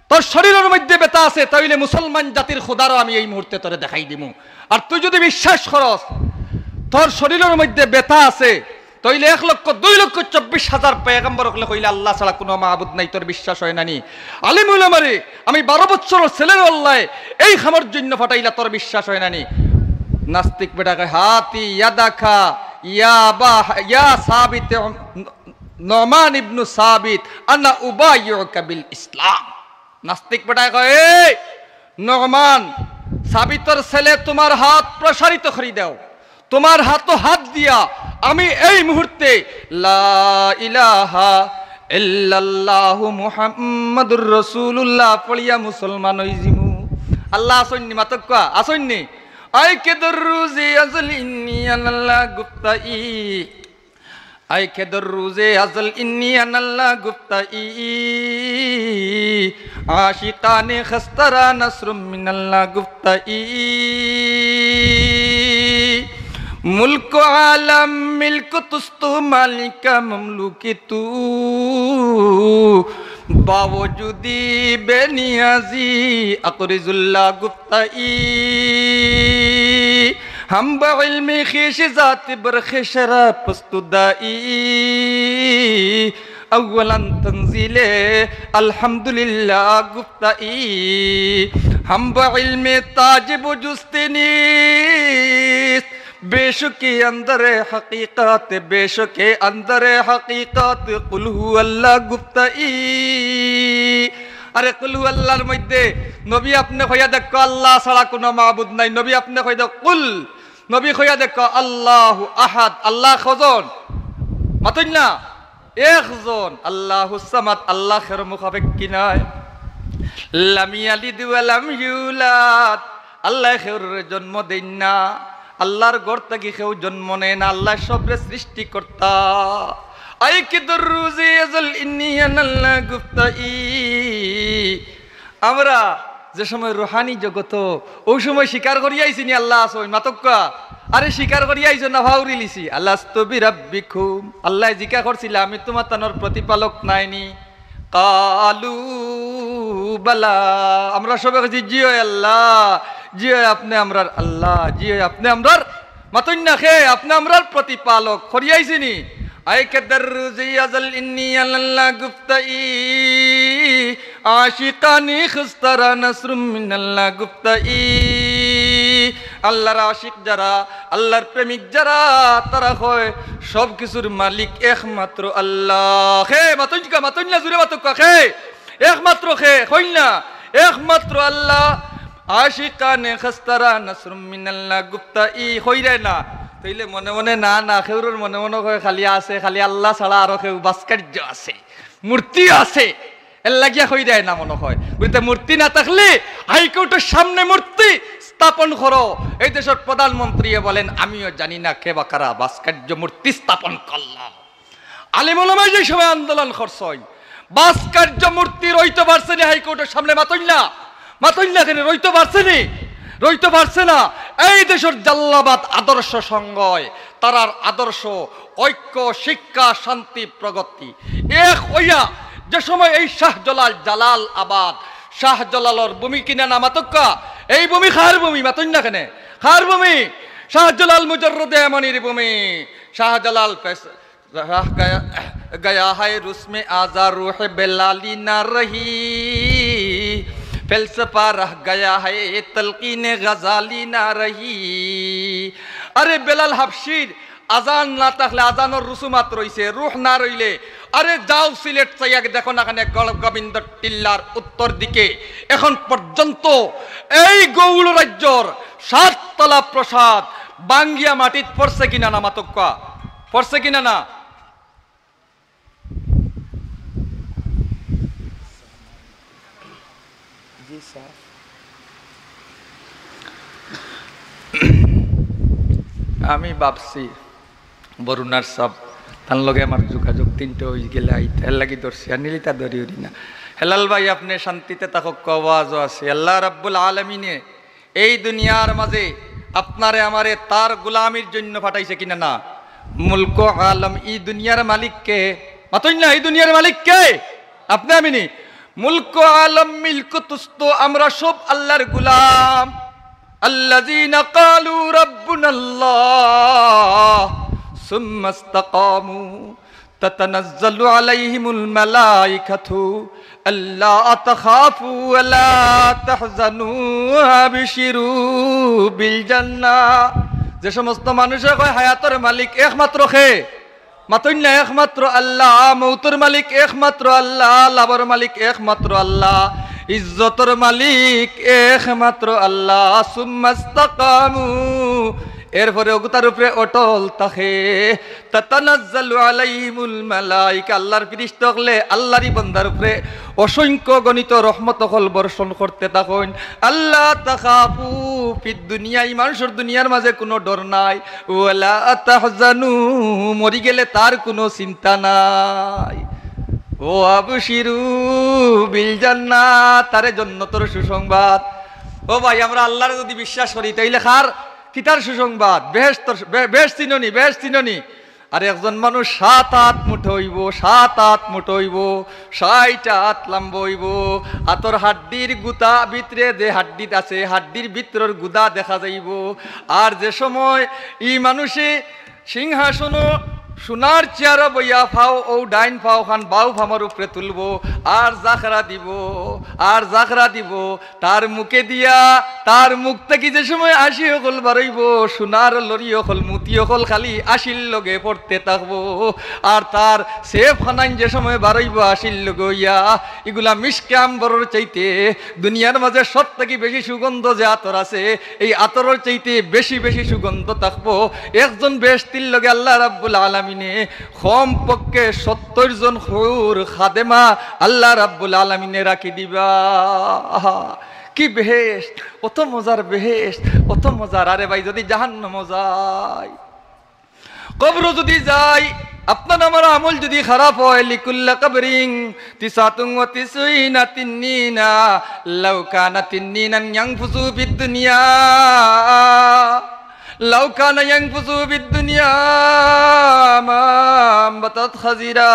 তোর শরীরর মধ্যে বেতা আছে, তাইলে মুসলমান জাতির খোদারও আমি এই মুহূর্তে তোরে দেখাই দিমু। আর তুই যদি বিশ্বাস করস তোর শরীরর মধ্যে বেতা আছে, তাইলে এক লক্ষ, দুই লক্ষ চব্বিশ হাজার পয়গম্বর অকলে কইলা আল্লাহ ছাড়া কুনু মাবুদ নাই, তোর বিশ্বাস অয় না নি? আলিম উলামারে, আমি বারো বছরর ছেলেরে আল্লায় এই কামর জন্য পাঠাইলা, তোর বিশ্বাস অয় না নি? নাস্তিক বেটা কয়, "হাতি ইয়াদাকা ইয়া বা, ইয়া সাবিত, নুমান ইবনু সাবিত, আনা উবাইয়ুকা বিল ইসলাম।" নাস্তিক বেটায় কয়, "এই নুমান, সাবিতর ছেলে, তুমার হাত প্রসারিত করি দেও, তুমার হাতো হাত দিয়া আমি এই মুহূর্তে লা ইলাহা ইল্লাল্লাহু মুহাম্মাদুর রাসূলুল্লাহ পড়িয়া মুসলমান অইযিমু।" আল্লাহ আছইন নি? মাতউক্কা, আছইন নি? আই কে দর রুজে আজল ইন্নি আনাল্লাহ গুপ্তাই। আই কে দর রুজে আজল ইন্নি আনাল্লাহ গুপ্তাই। আশিকানে খস্তারা নাসরুম মিনাল্লাহ গুপ্তাই। মুলক আলম মিলক তুস্তু মালিকা মমলুকি তু। বাওজুদি বেনিয়াজি আকরিজুল্লাহ গুপ্তাই। হাম বা ইলমি খিশ জাতি বর খিশরা পুস্তু দাই। আউয়ালান তনজিলে আলহামদুলিল্লাহ গুপ্তাই। হাম বা ইলমে তাজ বুজুস্তিনিস বেশকে আন্দরে হকিকত, বেশকে আন্দরে হকিকত, কুল হু আল্লাহ গুপ্তাই। আরে কুল হু আল্লাহর মধ্যে নবী আপনে কইয়া দেখো আল্লাহ ছাড়া কুনু মাবুদ নাই, নবী আপনে কইয়া দেখো কুল, নবী কইয়া দেখো আল্লাহু আহাদ, আল্লাহ কয়জন? মাতইন না, একজন, আল্লাহুস সামাদ, আল্লাহ কেউর মুখাপেক্ষী নায়। লাম ইয়ালিদ ওয়া লাম ইউলাদ, আল্লায় কেউরে জন্ম দেইন না, আল্লাহর ঘর থাকি কেউ জন্ম নেয় না, আল্লায় সবরে সৃষ্টিকর্তা। আই কি দর রুজে আজল ইন্নি আনাল্লাহ গুপ্তাই। আমরা যে সময় রুহানি জগত, অউ সময় স্বীকার করিয়া আইছইন নি আল্লাহ আছইন, মাতউক্কা। আরে স্বীকার করিয়া আইছো না, ফাউরি লিছি। আলাস্তু বিরাব্বিকুম, আল্লায় জিকা করছিলা, আমি তুমার তানর প্রতিপালক নায়নি? কালু বালা, আমরা সবে কইছি, জি অয় আল্লাহ, জি অয় আপনে আমরার আল্লাহ, জি অয় আপনে আমরার। মাতইন না কে, আপনে আমরার প্রতিপালক। করিয়া আইছি নি? আই কে দররুজি আজাল ইন্নি আল্লাহ গুপ্তাই, আশিকানি খুস্তারা নাসরুম মিনাল্লাহ গুপ্তাই। আল্লাহর আশিক যারা, আল্লাহর প্রেমিক যারা, তারা কয় সব কিছুর মালিক একমাত্র আল্লাহ। কে? মাতইন কা, মাতইন না, জুরে মাতউক্কা। কে? একমাত্র কে? কইন না, একমাত্র আল্লাহ। আশিকানে খাস্তারা নাসরুম মিনাল্লাহ গুপ্তাই কইরায় না। তাইলে মনে মনে না, না, কেউরর মনে মনে কয় খালি আছে, খালি আল্লাহ ছাড়া আরো কেউ ভাস্কর্য আছে, মূর্তি আছে। এর লাগিয়া কইরায় না মনে কয়। বুঝতে মূর্তি না থাকলে হাইকোর্টের সামনে মূর্তি স্থাপন করো। এই দেশের প্রধানমন্ত্রী বলেন, "আমিও জানি না কে বা কারা ভাস্কর্য মূর্তি স্থাপন করলো।" আলিম ওলামায় যে সময় আন্দোলন করছইন, ভাস্কর্য মূর্তি রইতো পারছে নি হাইকোর্টের সামনে? মাতইন না, মাতইন না কেনে? রইতো পারছে নি? রইতো পারছে না। এই দেশের জাল্লাবাদ আদর্শ সংঘয়, তারার আদর্শ ঐক্য, শিক্ষা, শান্তি, প্রগতি। এক অইয়া যে সময় এই শাহজালাল, জালালাবাদ, শাহজালালর ভূমি কিনা না মাতউক্কা, এই ভূমি কার ভূমি? মাতইন না কেনে? কার ভূমি? শাহজালাল মুজাররদে ইয়ামানির ভূমি। শাহজালাল পেশ-, রাহ গায়া, গায়া হায় রুসমে আজা রুহে বেলালি না রহি, ফেলসফা রাহ গায়া হায় তলকিনে গাজালি না রহি। আরে বেলাল হাবশির আজান না থাকলে আজানর রুসুমাত রইছে, রুহ না রইলে, আরে যাও সিলেট চাইয়া দেখো না কেনে, গড় গোবিন্দ টিল্লার উত্তর দিকে এখন পর্যন্ত এই গৌড় রাজ্যর সাততলা প্রাসাদ ভাঙ্গিয়া মাটিত পড়ছে কিনা না মাতউক্কা? পড়ছে কিনা না? জি স্যার। আমি ভাবছি বরুণার সাব, তার লগে আমার যোগাযোগ তিনটা অই গেলে আইতা, এর লাগি ধরছি, আর নিলিতা ধরি উরি না। হেলাল ভাই, আপনে শান্তিতে থাকউক্কা, ওয়াজও আছে। আল্লাহ রাব্বুল আলামিনে এই দুনিয়ার মাঝে আপনারে আমারে তার গোলামির জন্য পাঠাইছে কিনা না? মুলক আলম, ই দুনিয়ার মালিক কে? মাতইন না, ই দুনিয়ার মালিক কে? আপনে আমি নি? মুলক আলম, মিলক তুস্ত, আমরা সব আল্লাহর গোলাম। আল্লাযীনা ক্বালু রাব্বুনাল্লাহ সুম্মা ইসতাকামু তাতানাজ্জালু আলাইহিমুল মালাইকাতু আল্লা তাখাফু ওয়া লা তাহজানু ওয়া আবশিরু বিল জান্নাহ। যে সমস্ত মানুষে কয় হায়াতর মালিক একমাত্র কে? মাতইন না, একমাত্র আল্লাহ। মউতর মালিক একমাত্র আল্লাহ, লাভর মালিক একমাত্র আল্লাহ, ইজ্জতর মালিক একমাত্র আল্লাহ। সুম্মা ইসতাকামু, এরপরে অগুতার উপরে অটল থাকে। তাতানাজ্জালু আলাইহিমুল মালাইকা, আল্লাহর ফিরিস্তা অকলে আল্লাহরই বন্দার উপরে অসংখ্য গণিত রহমত অকল বর্ষণ করতে থাকইন। আল্লা তাখাফু ফিদ দুনিয়া, ই মানুষর দুনিয়ার মাঝে কুনু ডর নাই। ওয়ালা তাহজানু, মরি গেলে তার কুনু চিন্তা নাই। ওয়া আবশিরু বিল জান্নাহ, তারে জন্নতর সুসংবাদ। ও ভাই, আমরা আল্লাহরে যদি বিশ্বাস করি, তাইলে কার, কিতার সুসংবাদ? বেহেশতর, বে-, বেহেশত চিনো নি, বেহেশত চিনো নি? আর একজন মানুষ সাত আত মুটা অইবো, সাত আত মুটা অইবো, ষাইট আত লাম্বা অইবো, আতর হাড্ডির গুতা ভিতরে যে হাড্ডিত আছে, হাড্ডির ভিতরর গুদা দেখা যাইবো। আর যে সময় ই মানুষে সিংহাসনো সোনার চেয়ারো বইয়া পাও, অউ ডাইন পাও খান বাউ পামর উপরে তুলবো, আর জাখরা দিবো, আর জাখরা দিবো, তার মুখে দিয়া, তার মুখ থাকি যে সময় আশি অকল বারইবো, সোনার লড়ি অকল, মুতি অকল খালি আশির লগে পড়তে থাকবো। আর তার সেফ খানাইন যে সময় বারইবো আশির লগে অইয়া, ইগুলা মিশকে আম্বরর চাইতে, দুনিয়ার মাঝে সব থাকি বেশি সুগন্ধ যে আতর আছে, এই আতরর চাইতে বেশি বেশি সুগন্ধ থাকবো। একজন বেহেশতির লগে আল্লাহ রাব্বুল আলামিনে কমপক্ষে সত্তর জন হুর খাদেমা আল্লাহ রাব্বুল আলামিনে রাখি দিবা। আহা, কি বেহেশত, অত মজার বেহেশত, অত মজার। আরে ভাই, যদি জাহান্নামো যাই, কবরো যদি যাই, আপনার আমার আমল যদি খারাপ হয়, লিকুল্লি কাবরিন তিসআতুন ওয়া তিসউনা তিন্নিনা, লাউ কানা তিন্নিনান ইয়ানফুসু ফিদ দুনিয়া, লাউ কানা ইয়ানফুসু ফিদ দুনিয়া মা আম্বাতাত খাজিরা।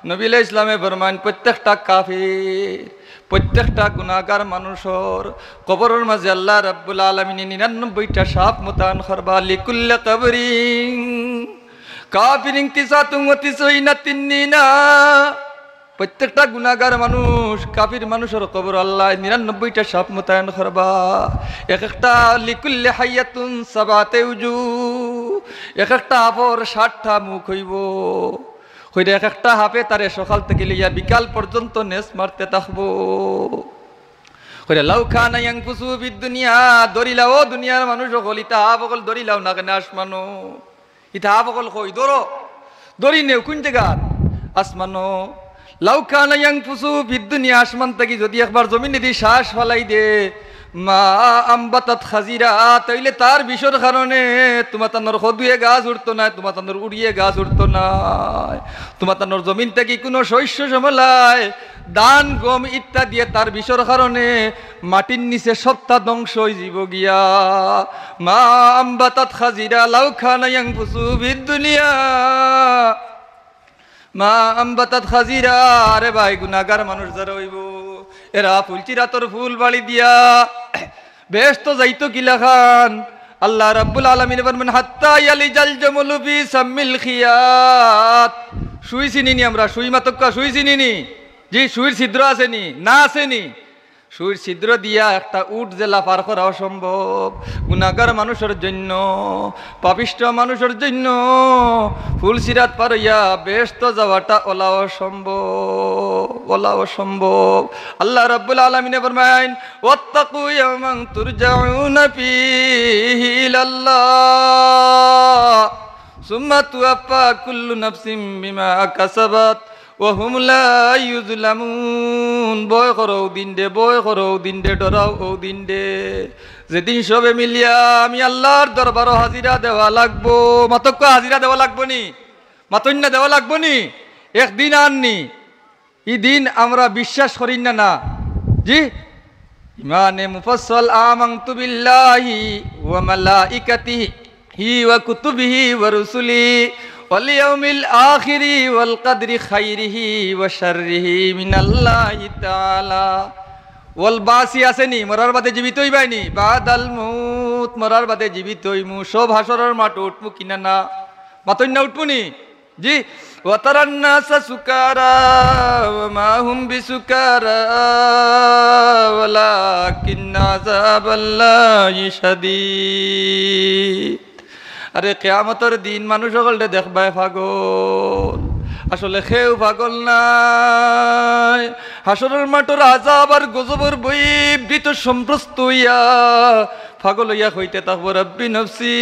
নবী আলাইহিস সালামে ফরমাইন, প্রত্যেকটা কাফির, প্রত্যেকটা গুনাহগার মানুষর কবরর মাঝে আল্লাহ রাব্বুল আলামিনে নিরানব্বইটা সাপ মোতায়েন করবা। লিকুল্লি কাবরিন, কাফিরিন তিসআতুন ওয়া তিসউনা তিন্নিনা। প্রত্যেকটা গুনাহগার মানুষ, কাফির মানুষর কবর আল্লাহ নিরানব্বইটা সাপ মোতায়েন করবা। এক একটা, লিকুল্লি হাইয়াতুন সাবাতে উজু, এক একটা সাপর সাতটা মুখ অইবো। কইরা এক একটা সাপে তারে সকাল থাকি লইয়া বিকাল পর্যন্ত নেছ মারতে থাকবো। কইরা, লাউ কানা ইয়ানফুসু ফিদ দুনিয়া, ধরিলাও দুনিয়ার মানুষ অকল, ইতা সাপ অকল ধরিলাও না কেনে আসমানো? ইতা সাপ অকল কই ধরো? ধরি নেও কুন জাগাত? আসমানো। লাউ কানা ইয়ানফুসু ফিদ দুনিয়া, আসমান থাকি যদি একবার জমিনেদি শ্বাস ফালাই দে, মা আম্বাতাত খাজিরা, তাইলে তার বিষর কারণে তুমাতানর কদুয়ে গাছ উঠতো নায়, তুমাতানর উড়িয়ে গাছ উঠতো নায়, তুমাতানর জমিন থাকি কুনু শস্য শ্যামলায়, ধান গম ইত্যাদি তার বিষর কারণে মাটির নিচে সবটা ধ্বংস অইযিবো গিয়া। মা আম্বাতাত খাজিরা লাউ কানা ইয়ানফুসু ফিদ দুনিয়া। মা আম্বাতাত খাজিরা, আরে ভাই, গুনাহগার মানুষ যারা অইবো, এরা ফুলসিরাতর ফুল বাড়ি দিয়া বেহেস্তো যাইতো কিলাখান? আল্লাহ রাব্বুল আলামিনে ফরমাইন, হাত্তা ইয়ালিজাল জামালু ফি সাম্মিল খিয়াত। সুই চিনি নি আমরা? সুই মাতউক্কা, সুই চিনি নি? জি, সুইর ছিদ্র আছে নি? না, আছে নি? সুইর ছিদ্র দিয়া একটা উট যেলা পার করা অসম্ভব, গুনাহগার মানুষর জন্য, পাপিষ্ঠ মানুষর জন্য ফুলসিরাত পার অইয়া বেহেস্তো যাওয়াটা অলা অসম্ভব, অলা অসম্ভব। আল্লাহ রাব্বুল আলামিনে ফরমাইন, "ওয়াত্তাকু ইয়াওমান তুরজাউনা ফীহি ইলাল্লাহ, সুম্মা তুওয়াফফা কুল্লু নাফসিম বিমা কাসাবাত ওয়া হুম লা ইউজলামুন।" ভয় করো অউ দিনরে, ভয় করো অউ দিনরে, ডরাও অউ দিনরে, যেদিন সবে মিলিয়া আমি আল্লাহর দরবারো হাজিরা দেওয়া লাগবো। মাতউক্কা, হাজিরা দেওয়া লাগবো নি? মাতইন না, দেওয়া লাগবো নি? একদিন আর নি, ই দিন আমরা বিশ্বাস করি না, না? জি, ইমানে মুফাসসাল, আমানতু বিল্লাহি ওয়া মালাইকাতিহি ওয়া কুতুবিহি ওয়া রুসুলিহি ওয়াল ইয়াউমিল আখিরি ওয়াল কদরি খাইরিহি ওয়া শাররিহি মিনাল্লাহি তাআলা। ওয়াল বাসি আছে নি? মরার বাদে জীবিত অইবায় নি? বাদাল মউত, মরার বাদে জীবিত অইমু, সব হাশরর মাঠো উঠমু কিনা না? মাতইন না, উঠমু নি? জি, ওয়া তারান নাসা সুকারা ওয়া মা হুম বিসুকারা ওয়ালাকিন আযাবাল্লাহি শাদীদ। আরে, কিয়ামতর দিন মানুষ অকলরে দেখবায় পাগল, আসলে কেউ পাগল নায়। হাশরর মাঠর আযাব আর গজবর ভয়ে ভীত সন্ত্রস্ত অইয়া পাগল অইয়া কইতে থাকবো, "রব্বি নফসি,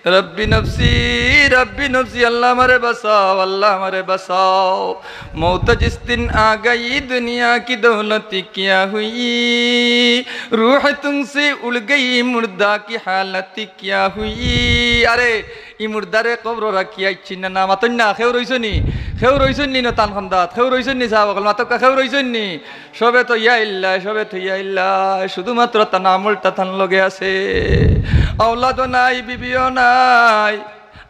রব্বি নফসি, রব্বি নফসি, আল্লাহ আমারে বাঁচাও, আল্লাহ আমারে বাঁচাও।" মৌত জিস দিন আ গয়ি দুনিয়া কি দৌলতি কিয়া হুই, রূহ তুমসে উড় গয়ি মুর্দা কি হালতি কিয়া হুই। আরে, ই মুর্দারে কবরো রাখিয়া আইছি না, না মাতইন না, কেউ রইছো নি? কেউ রইছইন নি না তান খান্দাত? কেউ রইছইন নি সাহাবা অকল? মাতউক্কা, কেউ রইছইন নি? সবে থইয়া আইল্লায়, সবে থইয়া আইল্লায়, শুধুমাত্র তান আমলটা তান লগে আছে। আওলাদও নাই, বিবিও নাই।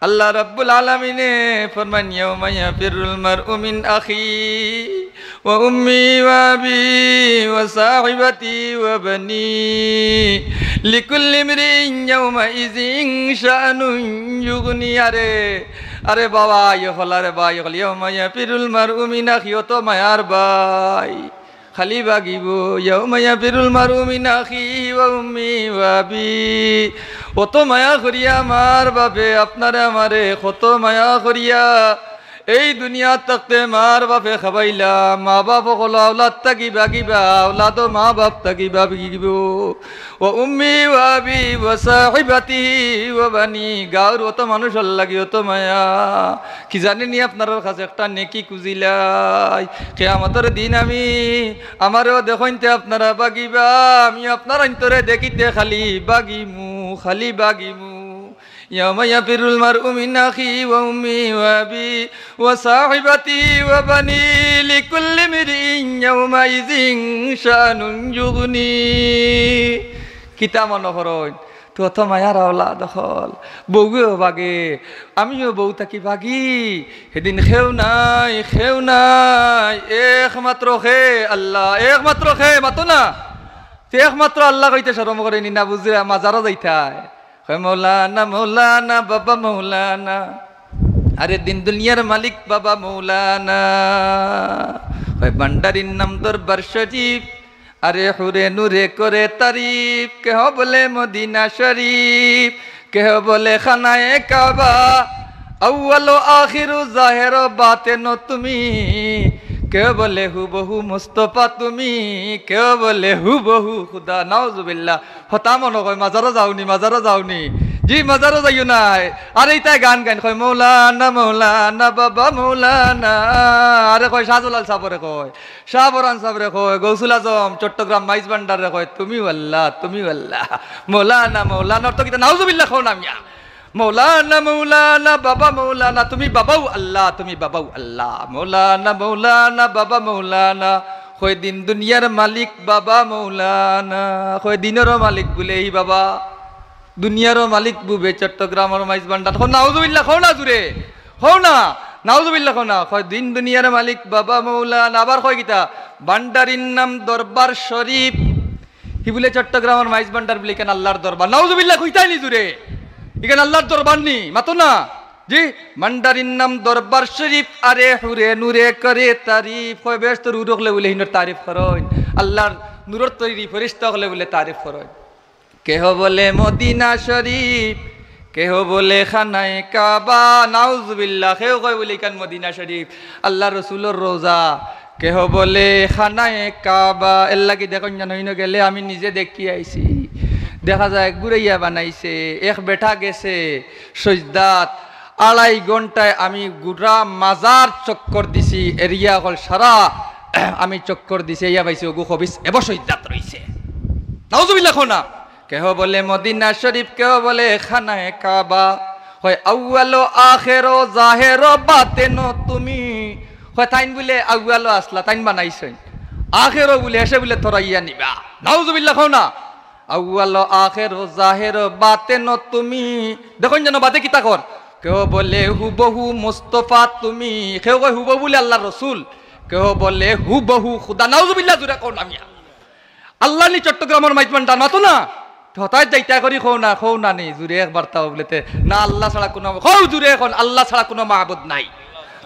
আল্লাহ রাব্বুল আলামিনে ফরমাইন, ইয়াউমা ইয়াফিরুল মারউ মিন আখি ওয়া উম্মি ওয়া আবি ওয়া সাহিবাতি ওয়া বানি। লিকুল্লি ইমরিইন ইয়াউমা ইযিন শাআনুন ইউগনি। আরে, আরে বাবা, ইয়ে হল, আরে বা, ইয়ে হল, ইয়াউমা ইয়াফিরুল মারউ মিন আখি, অত মায়ার ভাই খালি ভাগিবো। ইয়াউমা ইয়াফিরুল মারউ মিন আখিহি ওয়া উম্মিহি ওয়া আবিহি। অত মায়া করিয়া মার বাপে আপনারে আমারে কত মায়া করিয়া এই দুনিয়াত থাকতে মার বাপে খাবাইলা, মা বাপ অকল আওলাদ থাকি ভাগিবা, আওলাদও মা বাপ থাকি ভাগিবো। ওয়া উম্মি ওয়া আবি ওয়া সাহিবাতিহি ওয়া বানি, গাঁওর অত মানুষর লাগি অত মায়া। কি জানি নি আপনারার কাছে একটা নেকি খুজিলাই, কিয়ামতর দিন আমি আমারেও দেখইনতে আপনারা ভাগিবা, আমি আপনারাইন্তরে দেখিতে খালি ভাগিমু, খালি ভাগিমু। يوم يفر المرء من أخيه وأمه وأبيه وصاحبته وبنيه لكل امرئ يومئذ شأن يغنيه। কিতা মনো করইন? তো অত মায়ার আওলাদ অকল, বউয়েও বাগে, আমিও বউ থাকি বাগি। হেদিন কেউ নাই, কেউ নাই, একমাত্র কে? আল্লাহ। একমাত্র কে? মাতো না। তে একমাত্র আল্লাহ কইতে শরম করে নি না, বুঝিরা মাজারো যাইতায়। কয়, "মৌলানা, মৌলানা, বাবা মৌলানা, আরে দিন দুনিয়ার মালিক বাবা মৌলানা।" কয়, "ভান্ডারির নাম দরবার শরীফ, আরে হুরে নূরে করে তারিফ, কেহ বলে মদিনা শরীফ, কেহ বলে খানায়ে কাবা, আউয়াল ও আখির ও জাহের ও বাতেন তুমি, কেহ বলে হুবহু মুস্তফা তুমি, কেহ বলে হুবহু খুদা।" নাউজুবিল্লাহ। হতা মনো কয়, "মাজারো যাওনি, মাজারো যাওনি।" জি, মাজারো যাইও নায়। আর ইতায় গান গাইন, কয়, "মৌলানা, মৌলানা, বাবা মৌলানা।" আরে কয়, শাহজালাল সাবরে কয়, শাহপরান সাবরে কয়, গৌসুল আজম, চট্টগ্রাম মাইজ ভান্ডাররে কয়, "তুমিও আল্লাহ, তুমিও আল্লাহ।" মৌলানা, মৌলানা, অর্থ কিতা? নাউজুবিল্লাহ কও না মিয়া। "মৌলানা, মৌলানা, বাবা মৌলানা, তুমি বাবাও আল্লাহ, তুমি বাবাও আল্লাহ।" মৌলানা, মৌলানা, বাবা মৌলানা, কয়, "দিন দুনিয়ার মালিক বাবা মৌলানা।" কয়, "দিনরও মালিক বুলে ই বাবা, দুনিয়ারও মালিক বুবে চট্টগ্রামর মাইজ ভান্ডার।" কও নাউজুবিল্লাহ কও না জুরে, কও না, নাউজুবিল্লাহ কও না। কয়, "দিন দুনিয়ার মালিক বাবা মৌলানা।" আবার কয় কিতা? "ভান্ডারির নাম দরবার শরীফ।" হি বুলে চট্টগ্রামর মাইজ ভান্ডার বুলে ইখান আল্লাহর দরবার। নাউজুবিল্লাহ কইতায় নি জুরে, ইখান আল্লাহর দরবার নি? মাতো না। জি, "ভান্ডারির নাম দরবার শরীফ, আরে হুরে নূরে করে তারিফ।" কয়, "বেহেস্তর হুর অকলে বুলে হিনর তারিফ করইন, আল্লাহর নূরর তৈরি ফেরেশতা অকলে বুলে তারিফ করইন।" কেহ বলে মদিনা শরীফ, কেহ বলে খানায়ে কাবা। নাউজুবিল্লাহ, কেউ কয় বুলে ইখান মদিনা শরীফ, আল্লাহর রসুলর রওজা, কেহ বলে খানায়ে কাবা। এর লাগি দেখইন যেন অইন্য গেলে আমি নিজে দেখি আইছি, দেখা যায় ঘুরাইয়া বানাইছে। এক বেটা গেছে সইজদাত, আড়াই ঘন্টায় আমি গুড়া মাজার চক্কর দিছি, এরিয়া অকল সারা আমি চক্কর দিছি, ইয়া পাইছি ওগু খবিস এব সইজদাত রইছে। নাউজুবিল্লাহ কও না। কেহ বলে মদিনা শরীফ, কেহ বলে খানায়ে কাবা। কয় আউয়ালো আখেরো জাহেরো বাতেনো তুমি। কয় তাইন বুলে আউয়ালো আসলা, তাইন বানাইছইন। আখেরো বুলে, এসে বুলে থরাইয়া নিবা। নাউজুবিল্লাহ কও না। আউয়ালো আখেরো জাহেরো বাতেনো তুমি। দেখইন যেন বাদে কিতা কর। কেউ বলে হুবহু মুস্তফা তুমি, কেউ কয় হুবহু বুলে আল্লাহর রসুল, কেউ বলে হুবহু খুদা। নাউজুবিল্লাহ, জুরে কও না মিয়া। আল্লাহ নি চট্টগ্রামর মাইজ ভান্ডার, মাতো না। হতায় যাইতা করি কও না, কও না নি, জুরে একবার তাও বুলেতে না, আল্লাহ ছাড়া কোনো, কও জুরে অখন, আল্লাহ ছাড়া কোনো মাবুদ নাই।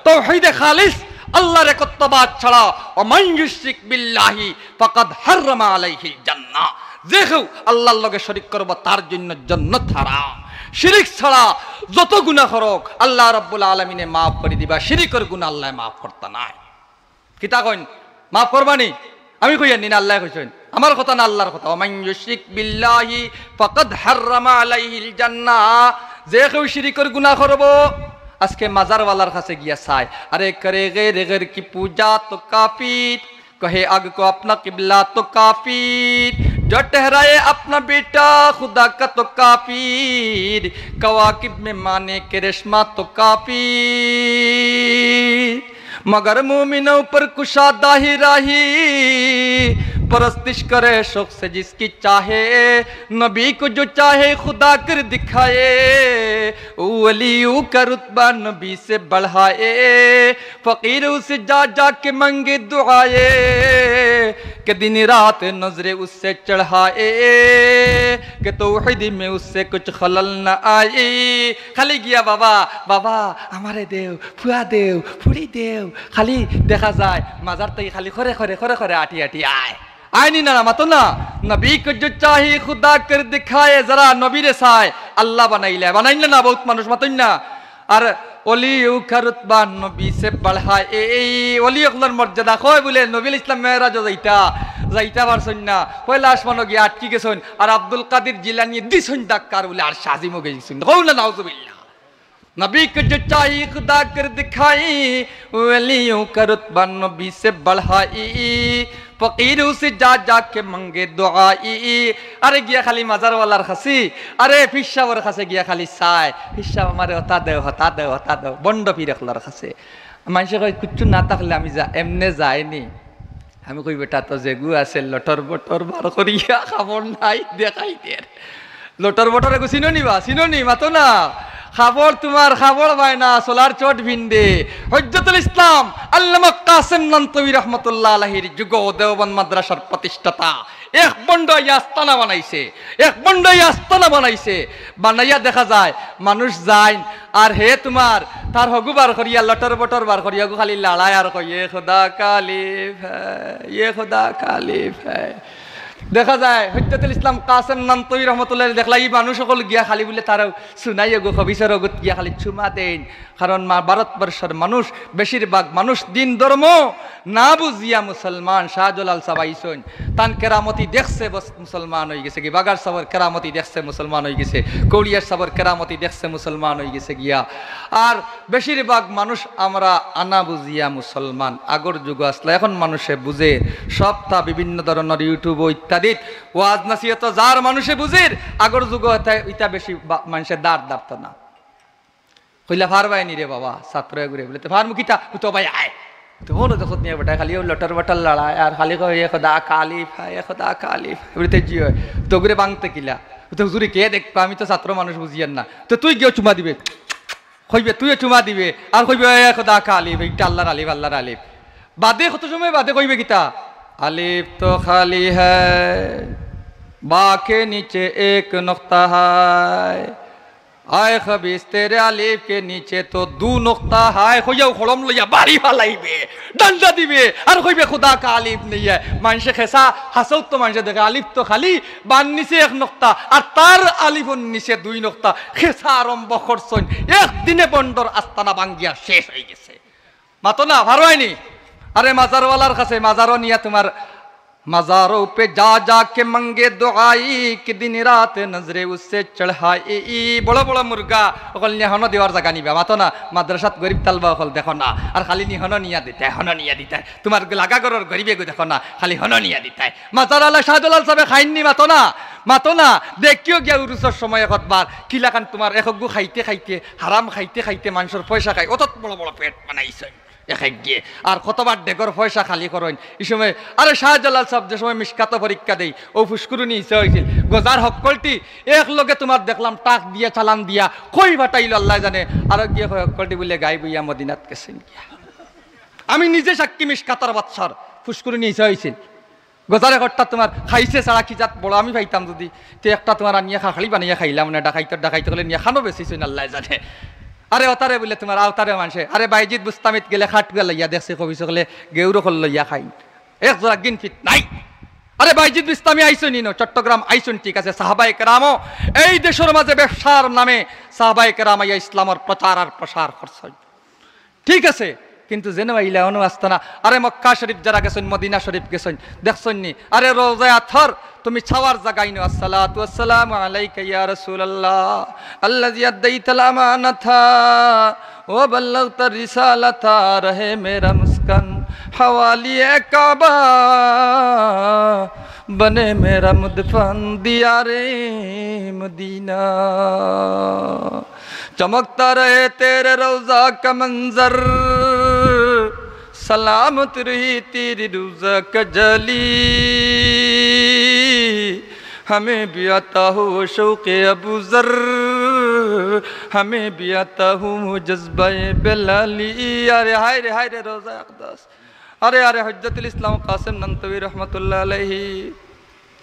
তৌহিদে খালিস, আল্লাহর একত্ববাদ ছাড়া, ওমান ইউশরিক বিল্লাহি ফাকাদ হাররামা আলাইহিল জান্নাহ। যে কেউ আল্লাহর লগে শরিক করবো, তার জন্য জান্নাত হারাম। শিরিক ছাড়া যত গুনাহ করুক, আল্লাহ রাব্বুল আলামিনে মাফ করি দিবা, শিরিকর গুনাহ আল্লায় মাফ করতা নায়। কিতা কইন? মাফ করবা নি? আমি কইয়ার নি না, আল্লায় কইছইন। আমার কথা না, আল্লাহর কথা। ওমান ইউশরিক বিল্লাহি ফাকাদ হাররামা আলাইহিল জান্নাহ। যে কেউ শিরিকর গুনাহ করবো, আজকে মাজারওয়ালার কাছে গিয়া চায়, আরে করে গেরে গের কি পূজা তো কাফির, কহে আগ কো আপনা কিবলা তো কাফির, জো ঠহরায়ে আপনা বেটা খুদা কা তো কাফির, কওয়াকিব মে মানে কেরেশমা তো কাফির। مگر مومنوں پر کشادہ ہی راہی، پرستش کرے شوق سے جس کی چاہے، نبی کو جو چاہے خدا کر دکھائے، ولیوں کا رتبہ نبی سے بڑھائے، فقیر اسے جا جا کے مانگے دعائے، کہ دن رات نظریں اس سے چڑھائے، کہ توحید میں اس سے کچھ خلل نہ آئے۔ খালি গিয়া বাবা, বাবা, আমারে দেও, ফুয়া দেও, ফুড়ি দেও। খালি দেখা যায় মাজার থাকি খালি খরে খরে খরে খরে আটি আটি আয়। আয় নি না, মাতো না। নবী কো জো চাহে খুদা কর দিখায়ে, যারা নবীরে চায় আল্লাহ বানাইলে, বানাইলে না বহুত মানুষ, মাতইন না। আর ওলি উকা রুতবা নবী সে বাড়ায়ে, এই ওলি অকলর মর্যাদা। কয় বুলে নবী আলাইহিস সালাম মেরাজো যাইতা, যাইতা পারছইন না। পয়লা আসমানো গিয়া আটকি গেছইন। আর আব্দুল কাদির জিলানী দিছইন ধাক্কা আর বুলে আরশে আজিমো গেছইন। কও না নাউজুবিল্লাহ। نبی کو جو چاہے خدا کر دکھائے، ولیوں کا رتبہ نبی سے بڑھائے، ফকির উসে যা যা কে মাঙ্গে দোয়াই। আরে গিয়া খালি মাজারওয়ালার কাছে, আরে পীর সাবর কাছে গিয়া খালি চায়, "পীর সাব আমারে হতা দেও, হতা দেও, হতা দেও।" বন্ড পীর অকলর কাছে। মানষে কয়, "কুচ্ছু না থাকলে আমি যা-, এমনে যাইনি।" আমি কই, "বেটা, তো যেগু আছে লটর বটর বার করিয়া কাপড় নাই দেখাই দের।" লটর বটর এগু চিনো নি বা? চিনো নি? মাতো না। কাপড় তুমার কাপড় বায় না, চলার চট ভিন্দে। হুজ্জতুল ইসলাম আল্লামা কাসেম নানতবী রহমতুল্লাহ আলাইহির যুগ দেওবন্দ মাদ্রাসার প্রতিষ্ঠাতা। এক বন্ড আস্তানা বানাইছে, এক বন্ড আস্তানা বানাইছে। বানাইয়া দেখা যায় মানুষ যাইন, আর হে তুমার তার হগু বার করিয়া, লটর বটর বার করিয়া, হগু খালি লড়ায় আর কয়, "ইয়ে খুদা কা আলিফ হ্যায়, ইয়ে খুদা কা আলিফ হ্যায়।" দেখা যায় হুজ্জতুল ইসলাম কাসেম নানতবী রহমতুল্লাহ দেখলা ই মানুষ অকল গিয়া খালি বুলে তারা সুনাই এগু খবিসর অগুত গিয়া খালি চুমা দেইন। কারণ মা-, ভারতবর্ষর মানুষ, বেশিরভাগ মানুষ দিন ধর্ম না বুঝিয়া মুসলমান। শাহজালাল সাব আইছইন, তান কেরামতি দেখছে, বস মুসলমান অইগেছে গি। বাগার সাবর কেরামতি দেখছে, মুসলমান অইগেছে। কৌড়িয়ার সাবর কেরামতি দেখছে, মুসলমান অইগেছে গিয়া। আর বেশিরভাগ মানুষ আমরা আনা বুঝিয়া মুসলমান। আগর যুগ আসলে এখন মানুষে বুঝে, সবটা বিভিন্ন ধরনর YouTube ইত্যাদিত ওয়াজ নসিহত যার মানুষে বুঝির, আগর যুগ ইতা, ইতা বেশি বা-, মানষে দাঁড় দাঁড়তো না। কইলা, "ফারবায় নি রে বাবা?" ছাত্র এগুরে বুলে, "তে ফারমু কিতা?" "ও তো ভাই আয়।" তো হলো যখন নিয়া বেটায় খালি ও লটর বটর লড়ায়, আর খালি কয়, "এ খোদা কালিফ হ্যায়, এ খোদা কালিফ হ্যায়।" বুলে, "তে জি অয়।" তো ওগুরে ভাঙতে কিলা? তো হুজুরে কে দেখবা? আমি তো ছাত্র মানুষ, বুঝিয়ার না। তো তুই গিয়া চুমা দিবে, কইবে, তুইও চুমা দিবে, আর কইবে, "এ খোদা কালিফ, এইটা আল্লাহর আলিফ, আল্লাহর আলিফ।" বাদে কত সময় বাদে কইবে কিতা? "আলিফ তো খালি হ্যায়, বা কে নিচে এক নুকতা হ্যায়।" "আয় খবিস, তেরে আলিফ কে নিচে তো দু নুকতা হায়।" কইয়াউ কলম লইয়া বাড়ি ফালাইবে, ডান্ডা দিবে, আর কইবে, "খুদা কা আলিফ নেই হ্যায়।" মানষে খেসা হাসাউত তো মানষে দেখে, আলিফ তো খালি, বার নিচে এক নুকতা, আর তার আলিফর নিচে দুই নুকতা। খেসা আরম্ভ করছইন, একদিনে বন্ডর আস্তানা ভাঙ্গিয়া শেষ অইগেছে। মাতো না, ফারবায় নি? আরে মাজারওয়ালার কাছে, মাজারো নিয়া তুমার مزاروں پہ جا جا کے مانگے دعائی، کہ دن رات نذر اس سے چڑھائی। বড় বড় মুরগা অকল নিয়া হনো দেওয়ার জাগা নিবা, মাতো না। মাদ্রাসাত গরিব তালবা অকল দেখো না, আর খালি নি হনো নিয়া দিতায়, হনো নিয়া দিতায়। তুমার লাগা ঘরর গরিব এগু দেখো না, খালি হনো নিয়া দিতায়। মাজার আলা শাহজালাল সাবে খাইন নি, মাতো না, মাতো না। দেখিও গিয়া উরুসর সময় একবার কিলাখান তুমার একগু খাইতে খাইতে, হারাম খাইতে খাইতে মানষর পয়সা খাই, অত বড় বড় পেট বানাইছে। এক এক গিয়ে আর কতবার ডেগর পয়সা খালি করইন। ই সময়, আরে শাহজালাল সাব যে সময় মিশকাতো পরীক্ষা দেই, অউ ফুসকুরুনি ইছা অইছিল। গজার হক্কলটি এক লগে তুমার দেখলাম টাক দিয়া, চালান দিয়া, কই ফাটাইলো আল্লায় জানে। আরো গিয়ে কয় হক্কলটি বুলে গাইব অইয়া মদিনাত গেছইন গিয়া। আমি নিজে সাক্ষী মিশকাতর বাদশার ফুসকুরুনি ইছা অইছিল। গজারে কট্টা তুমার খাইছে ছাড়া কি জাত বড় আমি পাইতাম যদি, তে একটা তুমার আনিয়া খাখড়ি বানাইয়া খাইলাম না, ডাকাইতে, ডাকাইতে অকলে নিয়া খানো বেচিছইন আল্লায় জানে। আরে অতারে বুলে তুমার আওতারে মানষে, আরে বাইজিদ বুস্তামিত গেলে খাট গেল ইয়া দেখছে কবিস অকলে গেউর অকল লইয়া খাইন। এক জোড়া গিনফিত নাই। আরে বাইজিদ বুস্তামি আইছইন ইনো, চট্টগ্রাম আইছইন ঠিক আছে, সাহাবায়ে কেরামও এই দেশর মাঝে ব্যবসার নামে সাহাবায়ে কেরাম আইয়া ইসলামর প্রচার আর প্রসার করছইন। ঠিক আছে, কিন্তু যেন আইলা অনো আস্তানা। আরে মক্কা শরীফ যারা গেছইন, মদিনা শরীফ গেছইন, দেখছইন নি? আরে রওজায়ে আতহর, তুমি চাওয়ার জাগা ইনো। الصلاة والسلام عليك يا رسول الله الذي أديت الأمانة وبلغت الرسالة، رہے میرا مسکن حوالی کعبہ، بنے میرا مدفن دیار مدینہ۔ چمکتا رہے تیرے روضہ کا منظر، سلامت رہی تیری روضہ کا جلی۔ ہمیں بھی عطا ہو وہ شوق ابو ذر، ہمیں بھی عطا ہو وہ جذبۂ بلالی۔ আরে হায় রে, হায় রে রওজা আকদাস। আরে, আরে, হুজ্জতুল ইসলাম কাসেম নানতবী রহমতুল্লাহ আলাইহি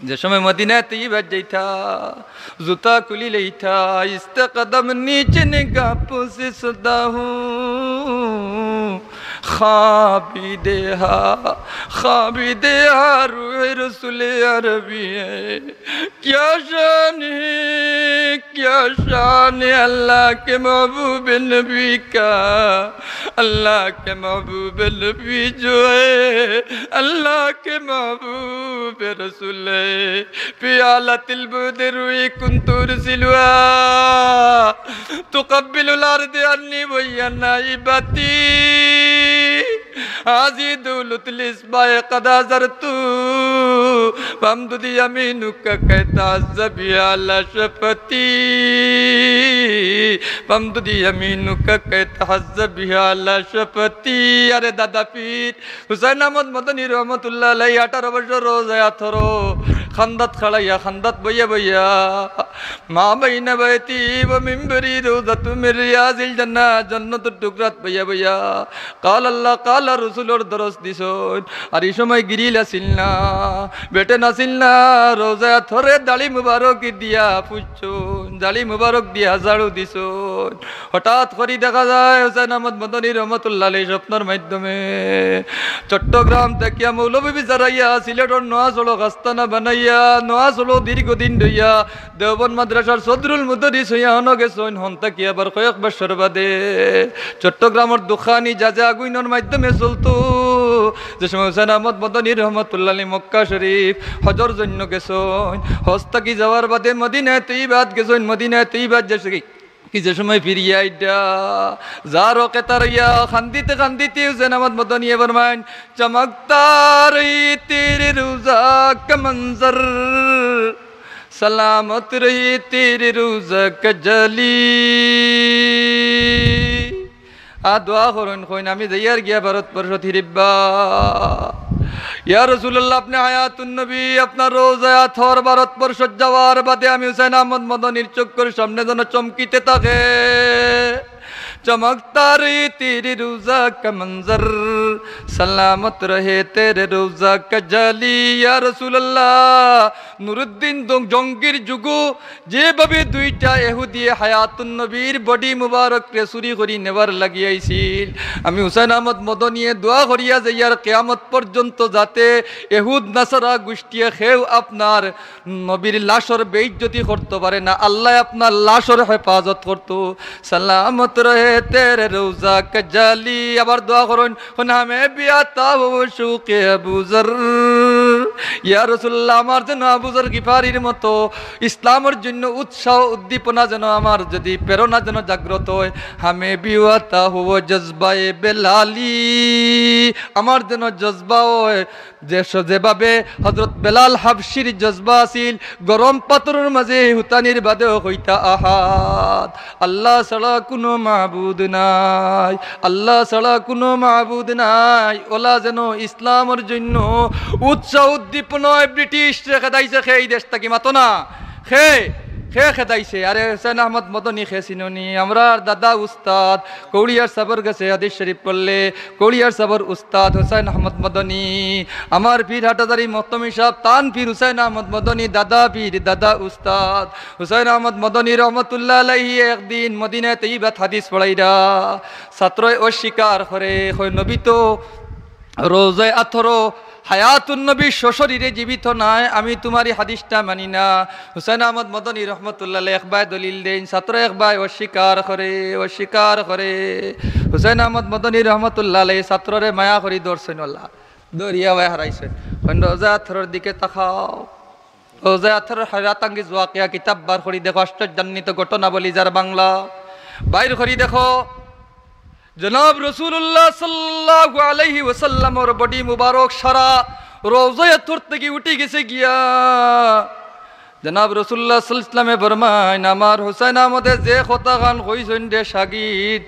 যে সময় মদিনায় তৈয়বাত যাইতা, জুতা খুলি লইতা, আস্তে কদম নিচে নিগাহ পুশি সুদা হুম। خوابی دیہا، خوابی دیہا روح رسول عربی ہے۔ کیا شان ہے، کیا شان ہے اللہ کے محبوب نبی کا۔ اللہ کے محبوب نبی جو ہے، اللہ کے محبوب رسول ہے۔ في حالة البعد روحي كنت أرسلها تقبل الأرض عني وهي نائبتي۔ هذه دولة الإصبع قد عذرت، فامدد يمينك كي تهز بها على شفتي، فامدد يمينك كي تهز بها على شفتي। আরে দাদা পীর হুসাইন আহমদ মদনী রহমতুল্লাহ আলাইহি আঠারো বছর রোজায় আথরো, খান্দাত খাড়াইয়া, খান্দাত বইয়া বইয়া, ما بين بيتي ومنبري روضة من رياض الجنة, জন্নতর টুকরাত বইয়া বইয়া قال الله قال رسول অর দরস দিছইন। আর ই সময় গ্রিল আছিল না, বেটেন আছিল না, রোজায় আথরে দাড়ি মুবারক দিয়া পুছছইন, দাড়ি মুবারক দিয়া ঝাড়ু দিছইন। হঠাৎ করি দেখা যায় হুসাইন আহমদ মদনী রহমতুল্লাহ আলাইহি স্বপ্নর মাধ্যমে চট্টগ্রাম থাকিয়া মৌলভীবাজার আইয়া সিলেটর নয়া সড়ক আস্তানা বানাইয়া, নয়া সড়ক দীর্ঘদিন রইয়া দেওবন্দ মাদ্রাসার সদরুল মুদাররিস অইয়া হনো গেছইন, হন থাকি আবার কয়েক বছর বাদে চট্টগ্রামর দুখানি জাজে আগুইনর মাধ্যমে চলতো। যে সময় হুসাইন আহমদ মদনী রহমতুল্লাহ আলাইহি মক্কা শরীফ হজর জন্য গেছইন, হজ থাকি যাওয়ার বাদে মদিনায় তৈবাত গেছইন, মদিনায় তৈবাত যে কি যে সময় ফিরিয়া আইডা, যার ওকে তার ইয়া খান্দিতে খান্দিতে হুসেন আহমদ মদনী ফরমাইন, চমকতা রহি তেরে রোজা কা মঞ্জর, সালামত রহি তেরে রোজা কা জালি। আর দোয়া করইন, কইন, আমি যাইয়ার গিয়া ভারতবর্ষ থিরিব্বা। ইয়া রাসূলুল্লাহ, আপনি হায়াতুন নবী, আপনার রোজায় আতহর ভারতবর্ষ যাওয়ার বাদে আমি হুসেন আহমদ মদনীর চক্ষুর সামনে যেন চমকিতে থাকে। চমকতা রহি তেরে রোজা কা মঞ্জর, সালামত রহে তেরে রোজা কা জালি। ইয়া রাসূলুল্লাহ, নুরুদ্দিন জং-, জঙ্গির যুগো যেভাবে দুইটা এহুদিয়ে হায়াতুন নবীর বডি মুবারকরে চুরি করি নেবার লাগি আইছিল, আমি হুসেন আহমদ মদনীয়ে দোয়া করিয়া যাইয়ার কিয়ামত পর্যন্ত যাতে এহুদ নাসারা গোষ্ঠীয়ে কেউ আপনার নবীর লাশর বেইজ্জতি করতো পারে না, আল্লায় আপনার লাশর হেফাজত করতো। সালামত রহে তেরে রোজা কা জালি। আবার দোয়া করইন, কইন, হামে ভি আতা হো শৌকে আবু জর। ইয়া রাসূলুল্লাহ, আমার যেন আবু জর গিফারির মতো ইসলামর জন্য উৎসাহ উদ্দীপনা যেন আমার যদি প্রেরণা যেন জাগ্রত হয়, হামে ভি আতা হো জজবায়ে বেলালি, আমার যেন জজবা হয়, যে স-, যেভাবে হযরত বেলাল হাবশির জজবা আছিল, গরম পাথরর মাঝে হুতানির বাদেও কইতা আহাদ, আল্লাহ ছাড়া কোনো মাবুদ নাই, আল্লাহ ছাড়া কোনো মাবুদ নাই। ওলা যেন ইসলামর জন্য উৎসাহ উদ্দীপনায় ব্রিটিশরে খেদাইছে, খে ই দেশ থাকি মাতো না, খে, খে খেদাইছে। আরে হুসেন আহমদ মদনী খে চিননি, আমরার দাদা উস্তাদ, কৌড়িয়ার সাবর গেছে হাদিস শরীফ পড়লে, কৌড়িয়ার সাবর উস্তাদ হুসেন আহমদ মদনী, আমার পীর হাটাজারি মহতমি সাহেব, তান পীর হুসেন আহমদ মদনী, দাদা পীর, দাদা উস্তাদ হুসেন আহমদ মদনী রহমতুল্লাহ আলাইহি একদিন মদিনায় তৈবাত হাদিস পড়াইরা, ছাত্রয় অস্বীকার করে, কয়, নবী তো রোজায় আতহর হায়াতুন নবী সশরীরে জীবিত নাই, আমি তুমার ই হাদিসটা মানি না। হুসেন আহমদ মদনী রহমতুল্লাহ আলাইহি একবায় দলিল দেইন, ছাত্র একবায় অস্বীকার করে, অস্বীকার করে। হুসেন আহমদ মদনী রহমতুল্লাহ আলাইহি ছাত্ররে মায়া করি ধরছইন, ওলা ধরিয়া বায় হারাইছইন। কইন, রোজায় আতহরর দিকে তাকাও, রোজায় আতহরর হায়াত আঙ্গিজ ওয়াকিয়া কিতাব বার করি দেখো, আশ্চর্যান্বিত ঘটনাবলী যার বাংলা, বাইর করি দেখো। জনাব রাসূলুল্লাহ সাল্লাল্লাহু আলাইহি ওয়াসাল্লামর বডি মুবারক সারা রওজায়ে আতহর থাকি উঠি গেছে গিয়া। জনাব রাসূলুল্লাহ সাল্লাল্লাহু আলাইহি ওয়াসাল্লামে ফরমাইন, আমার হুসাইন আহমদে যে কথাখান কইছইন রে শাগিদ,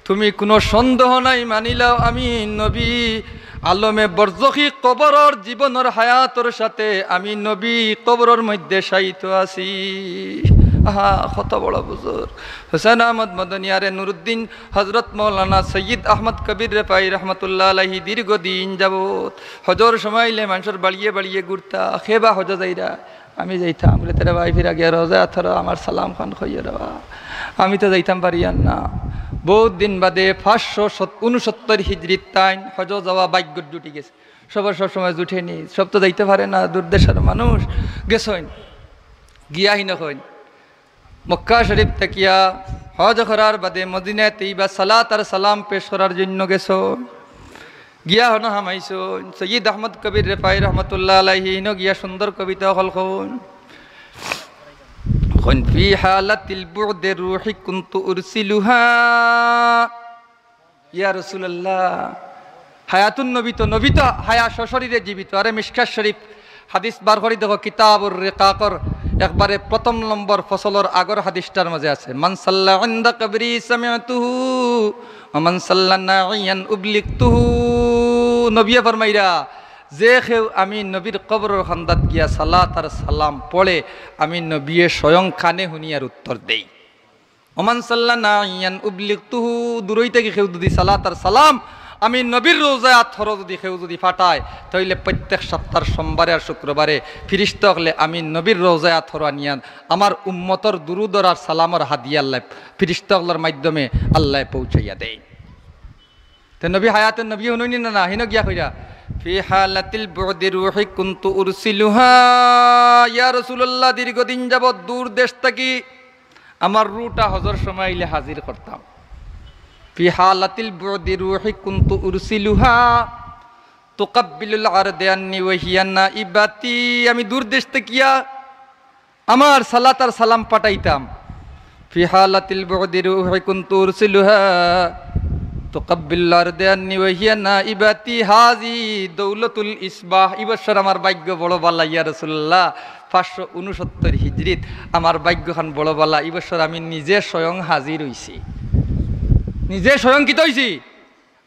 তুমি কুনু সন্দেহ নাই মানিলাও, আমি নবী আলমে বরজখি কবরর জীবনর হায়াতর সাথে আমি নবী কবরর মধ্যে শায়িত আছি। আহা, কত বড় বুজুর্গ। হুসেন আহমদ মদনী আরে নুরুদ্দিন হযরত মাওলানা সৈয়দ আহমদ কবির রেফাই রহমতুল্লাহ আলাইহি দীর্ঘদিন যাবত হজর সময় আইলে মানষর বাড়িয়ে বাড়িয়ে ঘুরতা, খেবা হজ যাইরা, আমি যাইতাম, বলে, "তেরে ভাই ফিরা গিয়া রওজায় আতহর আমার সালাম খান কইও রে বা।" আমি তো যাইতাম পারিয়ার না। বহুত দিন বাদে পাঁচশো ঊনসত্তর হিজরিত তাইন হজ যাওয়া ভাগ্যত জুটি গেছে। সবার সব সময় জুটেনি, সব তো যাইতে পারে না, দূর দেশর মানুষ। গেছইন, গিয়া হিনো কইন, মক্কা শরীফ থাকিয়া হজ করার বাদে মদিনায় তৈবা সালাত আর সালাম পেশ করার জন্য গেছইন। গিয়া হনো হামাইছইন, সৈয়দ আহমদ কবির রেফাই রহমতুল্লাহ আলাইহি হিনো গিয়া সুন্দর কবিতা অকল কইন। কইন, "في حالة البعد روحي كنت أرسلها।" ইয়া রাসূলুল্লাহ, হায়াতুন নবী তো, নবী তো হায়া সশরীরে জীবিত। আরে মিশকাত শরীফ হাদিস বার করি দেখো, কিতাবুর রিকাকর একবারে প্রথম নম্বর ফসলর আগর হাদিসটার মাঝে আছে, "মান সাল্লা ইনদা কবরি সামি'তুহু, ওয়া মান সাল্লা নাইয়ান উবলিগতুহু।" নবীয়ে ফরমাইরা, "যে কেউ আমি নবীর কবরর কান্দাত গিয়া সালাত আর সালাম পড়ে, আমি নবীয়ে স্বয়ং কানে হুনিয়ার উত্তর দেই।" ওমান সাল্লা নাইয়ান উবলিগতুহু, দূরই থাকি কেউ যদি সালাত আর সালাম আমি নবীর রওজায়ে আতহরো যদি কেউ যদি পাঠায়, তাইলে প্রত্যেক সপ্তাহর সোমবারে আর শুক্রবারে ফিরিস্তা অকলে আমি নবীর রওজায়ে আতহরো আনিয়া আমার উম্মতর দুরুদর আর সালামর হাদিয়া আল্লায় ফিরিস্তা অকলর মাধ্যমে আল্লায় পৌঁছাইয়া দেয়। তে নবী হায়াতে নবী হুনইন না, না, হিনো গিয়া কইরা, "ফি হালাতিল বু'দি রুহি কুনতু উরসিলুহা।" ইয়া রাসূলুল্লাহ, দীর্ঘদিন যাবত দূর দেশ থাকি আমার রুহটা হজর সময় আইলে হাজির করতাম। "ফি হালাতিল বু'দি রুহি কুনতু উরসিলুহা তুকাব্বিলুল আরদে আন্নি ওয়া হিয়া নাইবাতি।" আমি দূর দেশ থাকিয়া আমার সালাত আর সালাম পাঠাইতাম। "ফি হালাতিল বু'দি রুহি কুনতু উরসিলুহা তুকাব্বিলুল আরদে আন্নি ওয়া হিয়া নাইবাতি, হাজি দৌলতুল ইসবাহ।" ই বছর আমার ভাগ্য বড় বালা, ইয়া রাসূলুল্লাহ, পাঁচশো ঊনসত্তর হিজরিত আমার ভাগ্যখান বড় বালা। ই বছর আমি নিজে স্বয়ং হাজির অইছি। নিজে স্বয়ং কিতা অইছি?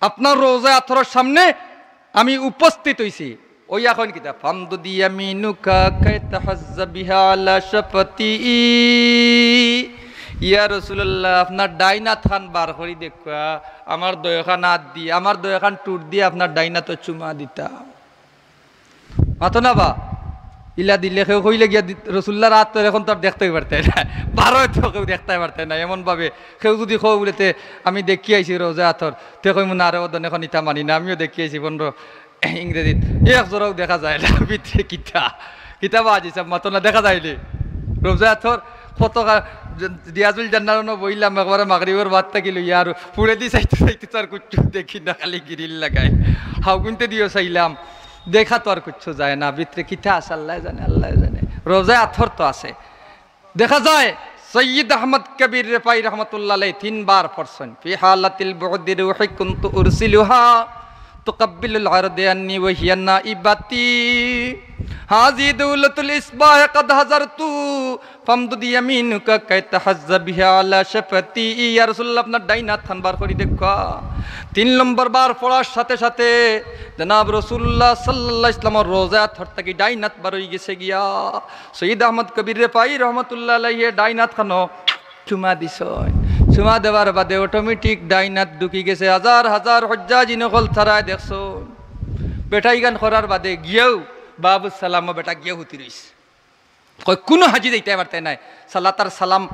আপনার রওজায়ে আতহরর সামনে আমি উপস্থিত অইছি। অইয়া কইন কিতা? "ফামদুদ ইয়ামিনুকা কাইতাহাজ্জা বিহা আলা শাফাতি।" ইয়া রাসূলুল্লাহ, আপনার ডাইন আতখান বার করি দেখুয়া, আমার দুইওখান আত দি, আমার দুইওখান ঠুট দি আপনার ডাইন আতো চুমা দিতা। মাতো না বা? ইলা দিলে কেউ কইলে গিয়া দি-, রসুল্লার আত তো এখন তো আর দেখতাই পারতায় না, বারো তো কেউ দেখতাই পারতায় না। এমন ভাবে কেউ যদি কও বুলে, "তে আমি দেখি আইছি রওজায়ে আতহর", তে কইমু, "না রে, অদন এখন ইতা মানি না, আমিও দেখি আইছি পনেরো ইংরেজিত, এক জোড়াও দেখা যায় না।" ভিতরে কিতা, কিতা বা আজি সব মাতো না, দেখা যায়নি রওজায়ে আতহর। কত কা-, জ-, রিয়াজুল জান্নাত অনো বইলাম একবারে মাগরিবর বাদ থাকি লইয়া, আর ফুড়েদি চাইতে চাইতে তো আর কুচ্ছু দেখি না, খালি গিরিল লাগাই। হাউগুনতে দিও চাইলাম, দেখা তো আর কুচ্ছু যায় না, ভিতরে কিতা আছে আল্লায় জানে, আল্লায় জানে। রওজায়ে আতহর তো আছে, দেখা যায়। সৈয়দ আহমদ কবির রেফাই রহমতুল্লাহ আলাইহি তিনবার পড়ছইন, "ফি হালাতিল বু'দি রুহি কুনতু উরসিলুহা তুকাব্বিলুল আরদে আন্নি ওয়া হিয়া নাইবাতি, হাজি দৌলতুল ইসবাহ কাদ হাজারতু, ফামদুদ ইয়ামিনুকা কাইতাহাজ্জা বিহা আলা শাফাতি।" ইয়া রাসূলুল্লাহ, আপনার ডাইন আতখান বার করি দেখুয়া। তিন নম্বর বার পড়ার সাথে সাথে জনাব রাসূলুল্লাহ সাল্লাল্লাহু আলাইহি ওয়াসাল্লামর রওজায়ে আতহর থাকি ডাইন আত বার অই গেছে গিয়া। সৈয়দ আহমদ কবির রেফাই রহমতুল্লাহ আলাইহি ডাইন আতখানো চুমা দিছইন। চুমা দেওয়ার বাদে automatic ডাইন আত ঢুকি গেছে। হাজার হাজার হজ্জাজিন অকল তারায় দেখছইন। বেটা ইখান করার বাদে গিয়াউ বাবুস সালামও বেটা গিয়া হুতি রইছে। কয়, "কুনু হাজি যাইতায় পারতায় নায়। সালাত আর সালাম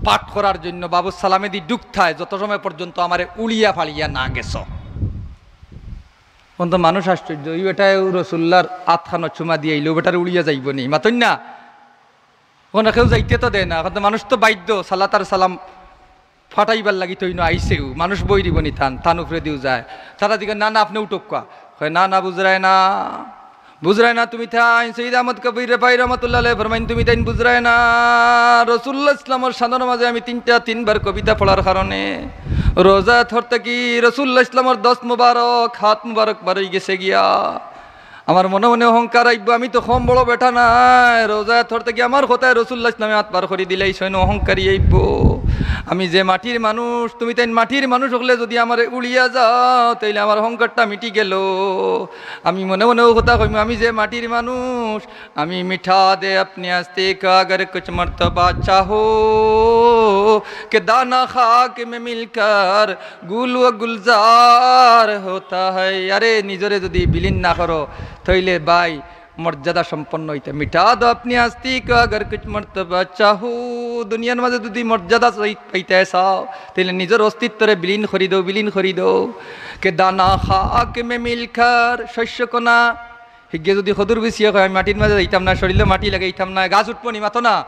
পাঠ করার জন্য বাবুস সালামেদি ঢুকতায়, যত সময় পর্যন্ত আমারে উড়িয়া ফাড়িয়া না গেছো।" অখন তো মানুষ আশ্চর্য, "ই বেটায় রসুল্লার আতখানো চুমা দিয়া আইলো, বেটারে উড়িয়া যাইবো নি?" মাতইন না? অখন কেউ যাইতে তো দেয় না। অখন তো মানুষ তো বাধ্য, সালাত আর সালাম ফাটাইবার লাগি তো ইনো আইছেউ, মানুষ বই দিব নি তান, তান উপরে দিও যায়। তারা দিকে, "না, না, আপনে উঠউক্কা।" কয়, "না, না, বুঝরায় না, বুঝরায় না তুমি তাইন।" সৈয়দ আহমদ কবির রেফাই রহমতুল্লাহ আলাইহি ফরমাইন, "তুমি তাইন বুঝরায় না। রসুল্লাহ ইসলামর শানর মাঝে আমি তিনটা, তিনবার কবিতা পড়ার কারণে রওজায়ে আতহর থাকি রসুল্লাহ ইসলামর দস্ত মুবারক, হাত মুবারক বার অই গেছে গিয়া।" আমার মনে মনে অহংকার আইবো, আমি তো কম বড় বেটা নায়, রওজায়ে আতহর থাকি আমার কথায় রসুল্লাহ ইসলামে আত বার করি দিলাইছইন, অহংকারী আইবো। আমি যে মাটির মানুষ, তুমি তাইন মাটির মানুষ অকলে যদি আমারে উড়িয়া যাও, তাইলে আমার অহংকারটা মিটি গেল। আমি মনে মনে অউ কথা কইমু, আমি যে মাটির মানুষ, আমি, "মিঠা দে আপনি হস্তি কা আগর কুছ মর্তবা চাহো, কে দানা খাক মে মিলকর গুল ও গুলজার হোতা হ্যায়।" আরে, নিজরে যদি বিলীন না করো, তাইলে ভাই মর্যাদা সম্পন্ন অইতে। "মিটা দো আপনি হস্তি কো আগর কুছ মর্তবা চাহো।" দুনিয়ার মাঝে যদি মর্যাদা চাই-, পাইতে চাও, তাইলে নিজর অস্তিত্বরে বিলীন করি দেও, বিলীন করি দেও। "কে দানা খাক মে মিলকর", শস্য কণা, হিগে যদি খদুর বিছিয়ে কয়, "আমি মাটির মাঝে যাইতাম না, শরীরে মাটি লাগাইতাম না", গাছ উঠবো নি, মাতো না?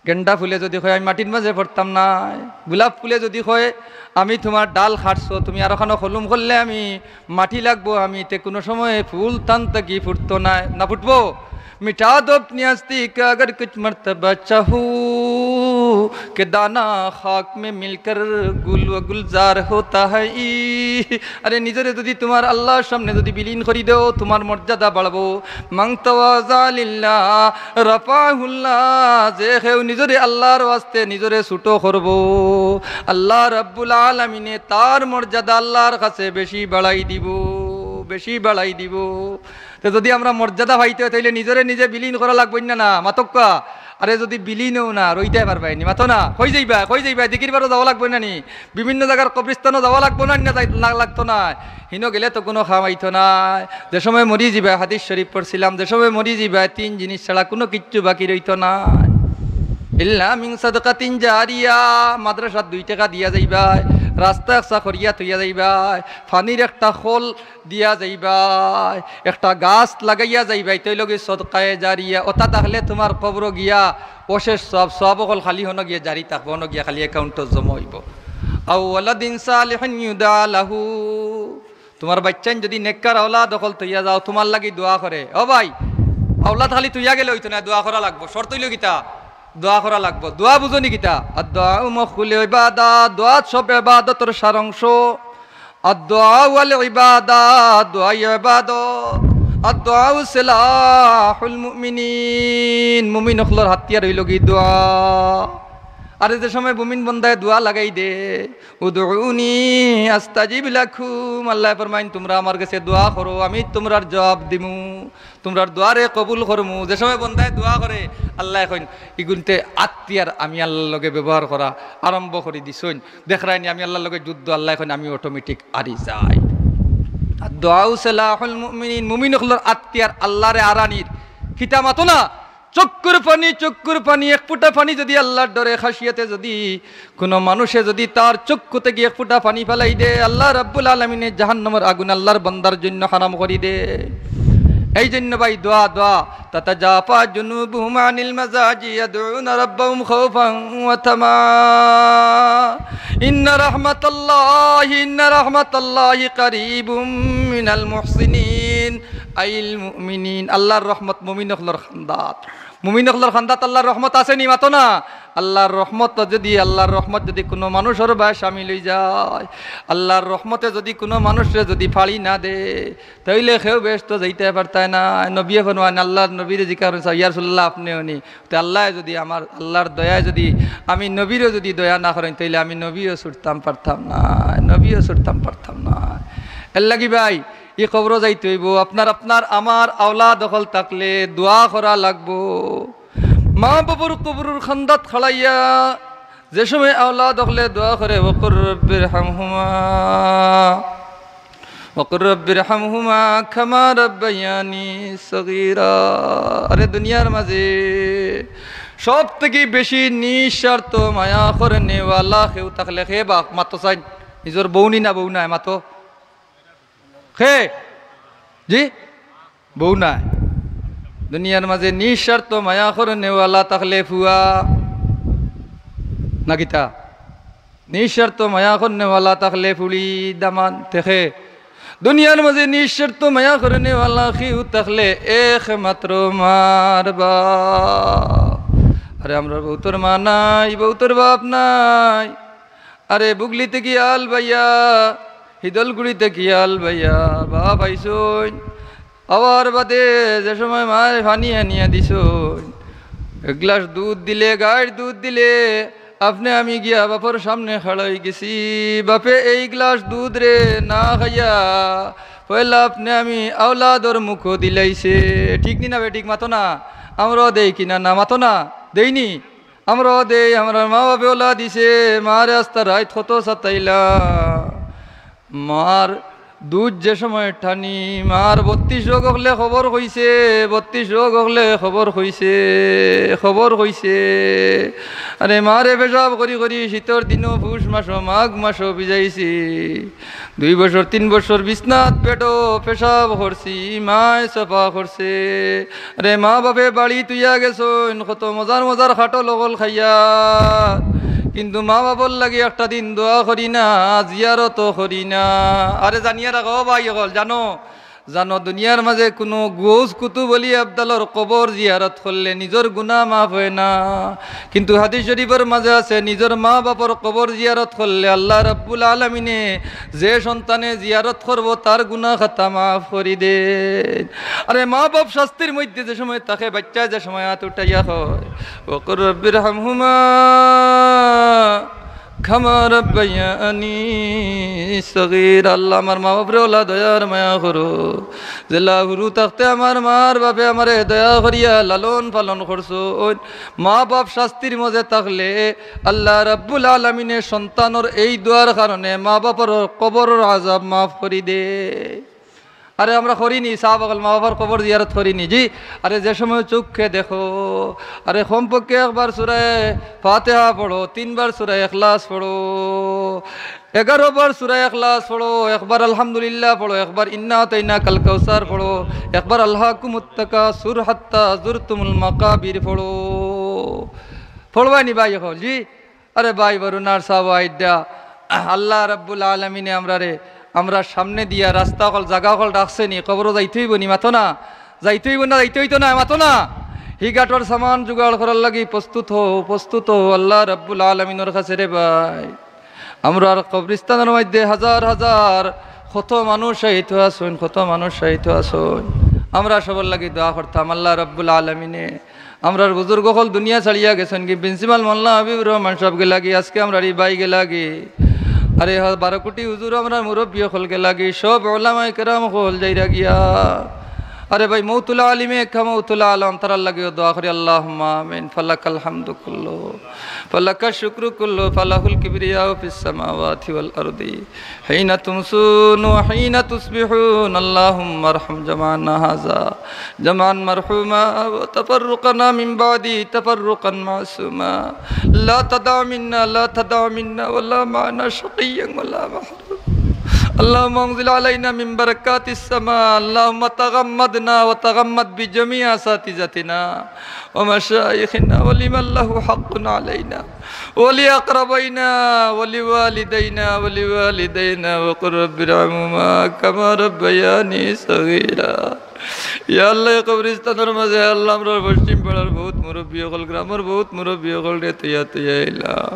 গেন্ডা ফুলে যদি কয়, "আমি মাটির মাঝে পড়তাম না", গোলাপ ফুলে যদি কয়, "আমি তুমার ডাল কাটছো, তুমি আরো খানো কলম করলে আমি মাটি লাগবো, আমি তে কুনু সময় ফুল তান থাকি ফুটতো না, না ফুটবো?" "মিটা দো আপনি হস্তি কা আগর কুছ মর্তবা চাহো।" کہ دانہ خاک میں مل کر گل و گلزار ہوتا ہے۔ আরে নিজরে যুদি তুমার আল্লার সামনে যুদি বিলীন করি দেও, তুমার মর্যাদা বাড়বো। من تواضع لله رفعه الله, যে কেউ নিজরে আল্লার ওয়াস্তে নিজরে ছোট করবো, আল্লাহ রাব্বুল আলামিনে তার মর্যাদা আল্লার কাছে বেশি বাড়াই দিবো, বেশি বাড়াই দিবো। তে যুদি আমরা মর্যাদা পাইতে অয়, তাইলে নিজরে নিজে বিলীন করা লাগবো না, না? মাতউক্কা। আরে যুদি বিলীনও না, রইতায় পারবায় নি, মাতো না। কই যাইবায়, কই যাইবায়, দিকির বারো যাওয়া লাগবো না নি? বিভিন্ন জাগার কবরস্থানো যাওয়া লাগবো না নি, না যাই-, লা-, লাগতো নায়। হিনো গেলে তো কুনু কাম অইতো নায়। যে সময় মরি যিবায়, হাদিস শরীফ পড়ছিলাম, যে সময় মরি যিবায়, তিন জিনিস ছাড়া কুনু কিচ্ছু বাকি রইতো নায়। إلا من صدقة جارية, মাদ্রাসাত দুই টেকা দিয়া যাইবায়, রাস্তা একসা করিয়া থইয়া যাইবায়, পানির একটা খল দিয়া যাইবায়, একটা গাছ লাগাইয়া যাইবায়, ইতা অইলোগি সদকায়ে জারিয়া। অতা থাকলে তুমার কবরো গিয়া অশেষ সওয়াব, সওয়াব অকল খালি হনো গিয়া জারি থাকবো, হনো গিয়া খালি account-ও জমা অইবো। أو ولد صالح يدعى له, তুমার বাইচ্চাইন যুদি নেককার আওলাদ অকল থইয়া যাও, তুমার লাগি দোয়া করে, ও ভাই, আওলাদ খালি থইয়া গেলে অইতো নায়, দোয়া করা লাগবো। শর্ত অইলো কিতা? দোয়া করা লাগবো। দোয়া বুঝো নি কিতা? الدعاء مخ العبادة, দোয়া সব ইবাদতর সারাংশ। الدعاء والعبادة, দোয়া ইবাদত। الدعاء سلاح المؤمنين, মুমিন অকলর হাতিয়ার অইলোগি দোয়া। আরে যে সময় মুমিন বন্দায় দোয়া লাগাই দে, ادعوني أستجب لكم, আল্লায় ফরমাইন, তুমরা আমার গেছে দোয়া করো, আমি তুমরার জবাব দিমু। তুমরার দোয়ারে কবুল করমু। যে সময় বন্দায় দোয়া করে, আল্লায় কইন, ইগুনতে আত্তিয়ার আমি আল্লার লগে ব্যবহার করা আরম্ভ করি দিছইন। দেখরায়নি আমি আল্লার লগে যুদ্ধ, আল্লায় কইন, আমি automatic আরি যাই। الدعاء سلاح المؤمنين, মুমিন অকলর আত্তিয়ার আল্লারে আরানির। কিতা মাতো না? চক্ষুর পানি, চক্ষুর পানি, এক ফুটা পানি যুদি আল্লার ডরে খাশিয়াতে যুদি কুনু মানুষে যুদি তার চক্ষু থাকি এক ফুটা পানি ফালাই দে, আল্লাহ রাব্বুল আলামিনে জাহান্নামর আগুন আল্লার বন্দার জন্য হারাম করি দে। এই জন্য ভাই দোয়া, দোয়া। تتجافى جنوبهم عن المضاجع يدعون ربهم خوفا وطمعا. إن رحمة الله، إن رحمة الله قريب من المحسنين أي المؤمنين. আল্লার রহমত মুমিন অকলর খান্দাত। মুমিন অকলর খান্দাত আল্লার রহমত আছে নি? মাতো না। আল্লার রহমত যুদি, আল্লার রহমত যুদি কুনু মানুষর বায় শামিল অই যায়, আল্লার রহমতে যুদি কুনু মানুষরে যুদি ফাড়ি না দে, তাইলে কেউ বেহেস্তো যাইতায় পারতায় নায়। নবিয়ে ফরমাইন, আল্লার নবীরে জিকার করইন, "ইয়া রাসুলুল্লাহ, আপনেও নি?" তে আল্লায় যুদি আমার, আল্লার দয়ায় যুদি আমি নবীরেও যুদি দয়া না করইন, তাইলে আমি নবীও ছুটতাম পারতাম নায়, নবীও ছুটতাম পারতাম নায়। এরলাগি ভাই, ই কবরো যাইতে অইবো। আপনার, আপনার আমার আওলাদ অকল থাকলে দোয়া করা লাগবো। মা বাবার কবরর খান্দাত খাড়াইয়া যে সময় আওলাদ অকলে দোয়া করে, وقل رب ارحمهما وقل رب ارحمهما كما ربياني صغيرا। আরে দুনিয়ার মাঝে সব থাকি বেশি নিঃস্বার্থ মায়া করনেওয়ালা কেউ থাকলে কে বা? মাতো চাইন, নিজর বউ নি না বউ নায়, মাতো। কে? জি? বউ নায়। দুনিয়ার মাঝে নিঃস্বার্থ মায়া করনেওয়ালা থাকলে ফুয়া না কিতা? নিঃস্বার্থ মায়া করনেওয়ালা থাকলে ফুড়ি দামান থাকলে। দুনিয়ার মাঝে নিঃস্বার্থ মায়া করনেওয়ালা কেউ থাকলে একমাত্র মার বাপ। আরে আমরার বউতর মা নাই, বউতর বাপ নাই। আরে বুগলি থাকি আল বাইয়া, হিদলগুড়ি থাকি আল বাইয়া, বাপ আইছইন। আওয়ার বাদে যে সময় মায় পানি আনিয়া দিছইন, এক গ্লাস দুধ দিলে, গাইর দুধ দিলে, আপনে আমি গিয়া বাপর সামনে খাড়া অই গেছি। বাপে এই গ্লাস দুধরে না খাইয়া পয়লা আপনে আমি আওলাদর মুখো দিলাইছে। ঠিক নি না বেঠিক? মাতো না। আমরাও দেই কি না? না, মাতো না। দেইনি? আমরাও দেই, আমরার মা বাপে অলা দিছে, মারে আস্তা রাইত কত সাতাইলা। মার দুধ যে সময় টানি, মার বত্রিশ রোগ অকলে খবর কইছে, বত্রিশ রোগ অকলে খবর কইছে, খবর কইছে। আরে মারে পেশাব করি করি শীতর দিনো পুষ মাসো, মাঘ মাসো ভিজাইছি। দুই বছর, তিন বছর বিছনাত বেডো পেশাব করছি, মায় সাফা করছে। আরে মা বাপে বাড়ি থুইয়া গেছইন, কত মজার মজার খাটো লগল খাইয়া, কিন্তু মা বাপর লাগি একটা দিন দোয়া করি না, জিয়ারতও করি না। আরে জানিয়া রাখো ভাই অকল, জানো, জানো, দুনিয়ার মাঝে কুনু গৌস কুতুব অলি আবদালর কবর জিয়ারত করলে নিজর গুনাহ মাফ অয় না, কিন্তু হাদিস শরীফর মাঝে আছে, নিজর মা বাপর কবর জিয়ারত করলে আল্লাহ রাব্বুল আলামিনে যে সন্তানে জিয়ারত করবো তার গুনাহ খাতা মাফ করি দেইন। আরে মা বাপ শাস্তির মধ্যে যে সময় থাকে, বাচ্চায় যে সময় আত উঠাইয়া কয়, "ওয়াকুর রব্বির হামহুমা কামা রাব্বায়ানি সগীরা।" আল্লাহ, আমার মা বাপরে ওলা দয়ার মায়া করো, যেলা হুরু থাকতে আমার মার বাপে আমারে দয়া করিয়া লালন পালন করছইন। মা বাপ শাস্তির মধ্যে থাকলে আল্লাহ রাব্বুল আলামিনে সন্তানর এই দোয়ার কারণে মা বাপর কবরর আজাব মাফ করি দেইন। আরে আমরা করিনি, সাহাবা অকল মা বাপর কবর জিয়ারত করিনি? জি। আরে যে সময় চোখে দেখো, আরে কমপক্ষে একবার সূরা ফাতিহা পড়ো, তিনবার সূরা ইখলাস পড়ো, এগারো বার সূরা ইখলাস পড়ো, একবার আলহামদুলিল্লাহ পড়ো, একবার ইন্না আতাইনাকাল কাউসার পড়ো, একবার আলহাকুমুত তাকাসুর হাত্তা যুরতুমুল মাকাবির পড়ো। পড়বায়নি ভাই অকল? জি। আরে ভাই বরুণার সাব আইডা, আল্লাহ রাব্বুল আলামিনে আমরারে, আমরার সামনে দিয়া রাস্তা অকল, জাগা অকল রাখছে নি, কবরো যাইতে অইবো নি, মাতো না? যাইতে অইবো না, যাইতে অইতো না, মাতো না? হি ঘাটর সামান জোগাড় করার লাগি প্রস্তুত হও, প্রস্তুত হও আল্লাহ রাব্বুল আলামিনর কাছে রে ভাই। আমরার কবরস্থানর মধ্যে হাজার হাজার কত মানুষ শায়িত আছইন, কত মানুষ শায়িত আছইন। আমরা সবর লাগি দোয়া করতাম, আল্লাহ রাব্বুল আলামিনে আমরার বুজুর্গ অকল দুনিয়া ছাড়িয়া গেছইন গি, প্রিন্সিপাল মোল্লা হাবিবুর রহমান সাব গেলা গি, আজকে আমরার ই ভাই গেলা গি। আরে হ-, বারো কোটি হুজুর, আমরার মুরব্বি অকল গেলা গি, সব ওলামায়ে কেরাম অকল যাইরা গিয়া। আরে ভাই, মৌতুল আলিমে কা মৌতুল আলম, তারার লাগিও দোয়া করি, আল্লাহুম্মা আমিন। ফালাকাল হামদু কুল্লু, ফালাকাশ শুকরু কুল্লু, ফালাহুল কিবরিয়াউ ফিস সামাওয়াতি ওয়াল আরদি। حين تمسون وحين تصبحون، اللهم ارحم جمعنا هذا جمعا مرحوما، وتفرقنا من بعده تفرقا معصوما. لا تدع منا، لا تدع منا ولا معنا شقيا ولا محروما. اللهم انزل علينا من بركات السماء. اللهم تغمدنا وتغمد بجميع أساتذتنا ومشايخنا ولمن له حق علينا ولأقربينا ولوالدينا ولوالدينا وقل رب ارحمهما كما ربياني صغيرا। ইয়া আল্লাহ, এই কবরস্থানর মাঝে আল্লাহ, আমরার পশ্চিম পাড়ার বহুত মুরব্বি অকল, গ্রামর বহুত মুরব্বি অকলরে থইয়া থইয়া আইলাম।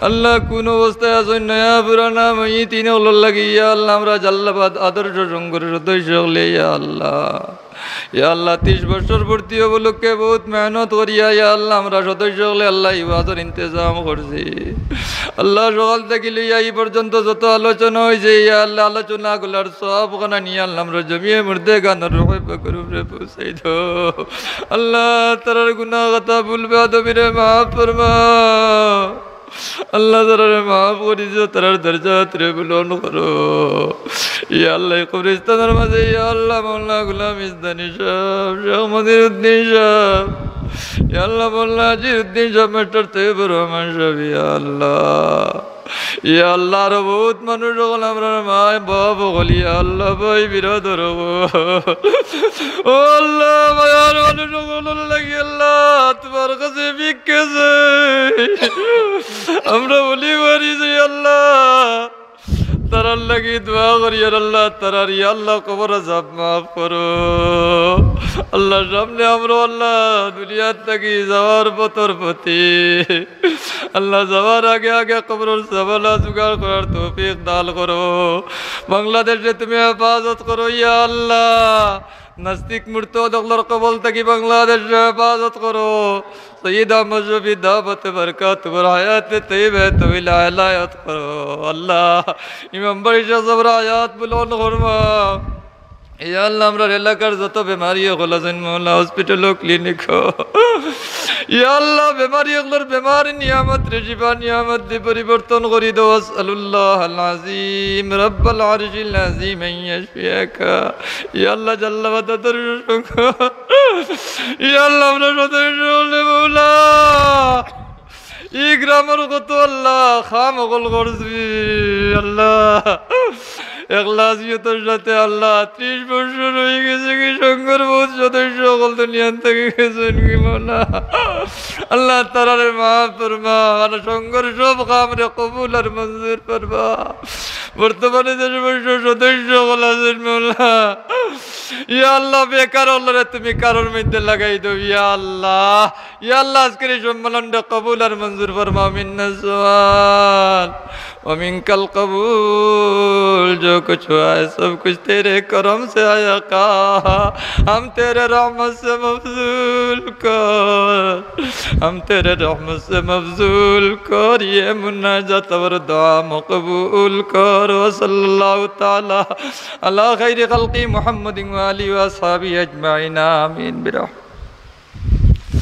আল্লাহ, কোন অবস্থায় আছইন, নয়া পুরানা, মাইয়িত অকলর লাগি, ইয়া আল্লাহ, আমরা জালালাবাদ আদর্শ সংঘর সদস্য অকলে, ইয়া আল্লাহ, ইয়া আল্লাহ, ত্রিশ বছর পূর্তি উপলক্ষে বহুত মেহনত করিয়া, ইয়া আল্লাহ, আমরা সদস্য অকলে, আল্লাহ, ই ওয়াজর ইন্তেজাম করছি। আল্লাহ, সকাল থাকি লইয়া ই পর্যন্ত যত আলোচনা অইছে, ইয়া আল্লাহ, আলোচনাগুলার সওয়াবখান নিয়া, আল্লাহ, আমরা জমিয়ে মুর্দেগানর রুহে পাকর উপরে পৌঁছাই দেও। আল্লাহ, তারার গুনাহ খাতা, ভুল বেয়াদবিরে মাফ ফরমাও। আল্লাহ, তারারে মাফ করি দিও, তারার দরজাতরে বুলন্দ করো। ইয়া আল্লাহ, এই কবরস্থানর মাঝে, ইয়া আল্লাহ, মাওলানা গোলাম ইসদানি সাব, শেখ মনিরুদ্দিন সাব, ইয়া আল্লাহ, মাওলানা আজিরুদ্দিন সাব, মাস্টার তৈয়বুর রহমান সাব, ইয়া আল্লাহ, ইয়া আল্লাহ, আরো বহুত মানুষ অকল, আমরার মা বাপ অকল, ইয়া আল্লাহ, ভাই বিরাদর অকল। ও আল্লাহ, মায়ার মানুষ অকলর লাগি আল্লাহ, তুমার কাছে ভিক্ষা চাই। আমরা বলি পারি যে আল্লাহ, তারার লাগি দোয়া করি, আর আল্লাহ, তারার ইয়া আল্লাহ, কবর আজাব মাফ করো। আল্লাহ, সামনে আমরা আল্লাহ, দুনিয়ার থাকি যাওয়ার পথর প্রতি আল্লাহ, যাওয়ার আগে আগে কবরর সামানা জোগাড় করার তৌফিক দান করো। বাংলাদেশরে তুমি হেফাজত করো, ইয়া আল্লাহ। নাস্তিক মুরতাদ অকলর কবল থাকি বাংলাদেশরে হেফাজত করো। সৈয়দ আহমদ শফি দামাত বারকাতুহুমুল হায়াতে তৈয়বা তউইলা এনায়েত করো। আল্লাহ, ইমাম বাড়ি শাহ সাবর হায়াত বুলন্দ ফরমাও। ইয়া আল্লাহ, আমরার এলাকার যত বেমারি অকল আছইন মাওলা, হসপিটাল ও ক্লিনিক ও, ইয়া আল্লাহ, বেমারি অকলর বেমার নিয়ামতরে শিফা নিয়ামত দি পরিবর্তন করি দেও। আসআলুল্লাহাল আযীম রাব্বাল আরশিল আযীম আন ইয়াশফিয়াকা। ইয়া আল্লাহ, জালালাবাদ আদর্শ সংঘ, ইয়া আল্লাহ, আমরা সদস্য অকলে মাওলা, ই গ্রামর কত আল্লাহ কাম অকল করছি, আল্লাহ, এখলাসিয়তর সাথে আল্লাহ, ত্রিশ বছর অই গেছে গি, সংঘর বহুত সদস্য অকল দুনিয়াত থাকি গেছইন গি মাওলা। আল্লাহ, তারারে মাফ ফরমা, আর সংঘর সব কামরে কবুল আর মঞ্জুর ফরমা। বর্তমানে যে সমস্ত সদস্য অকল আছইন মাওলা, ইয়া আল্লাহ, বেকার অকলরে তুমি কারোর মধ্যে লাগাই দেও, ইয়া আল্লাহ। ইয়া আল্লাহ, আজকের এই সম্মেলনটা কবুল আর মঞ্জুর ফরমাও। মিন্না সুয়াল ওয়া মিনকাল কবুল, जो कुछ हुआ है, सब कुछ तेरे करम से आया। हम तेरे रहमत से मबजूल कर, हम तेरे रहमत से मबजूल कर, ये मुनाजात और दुआ मकबूल कर। वसल्लल्लाहु ताला अला खैर खल्की मुहम्मदिन व आलिहि व असहाबिहि अजमाइन। आमीन बिरहमतिका।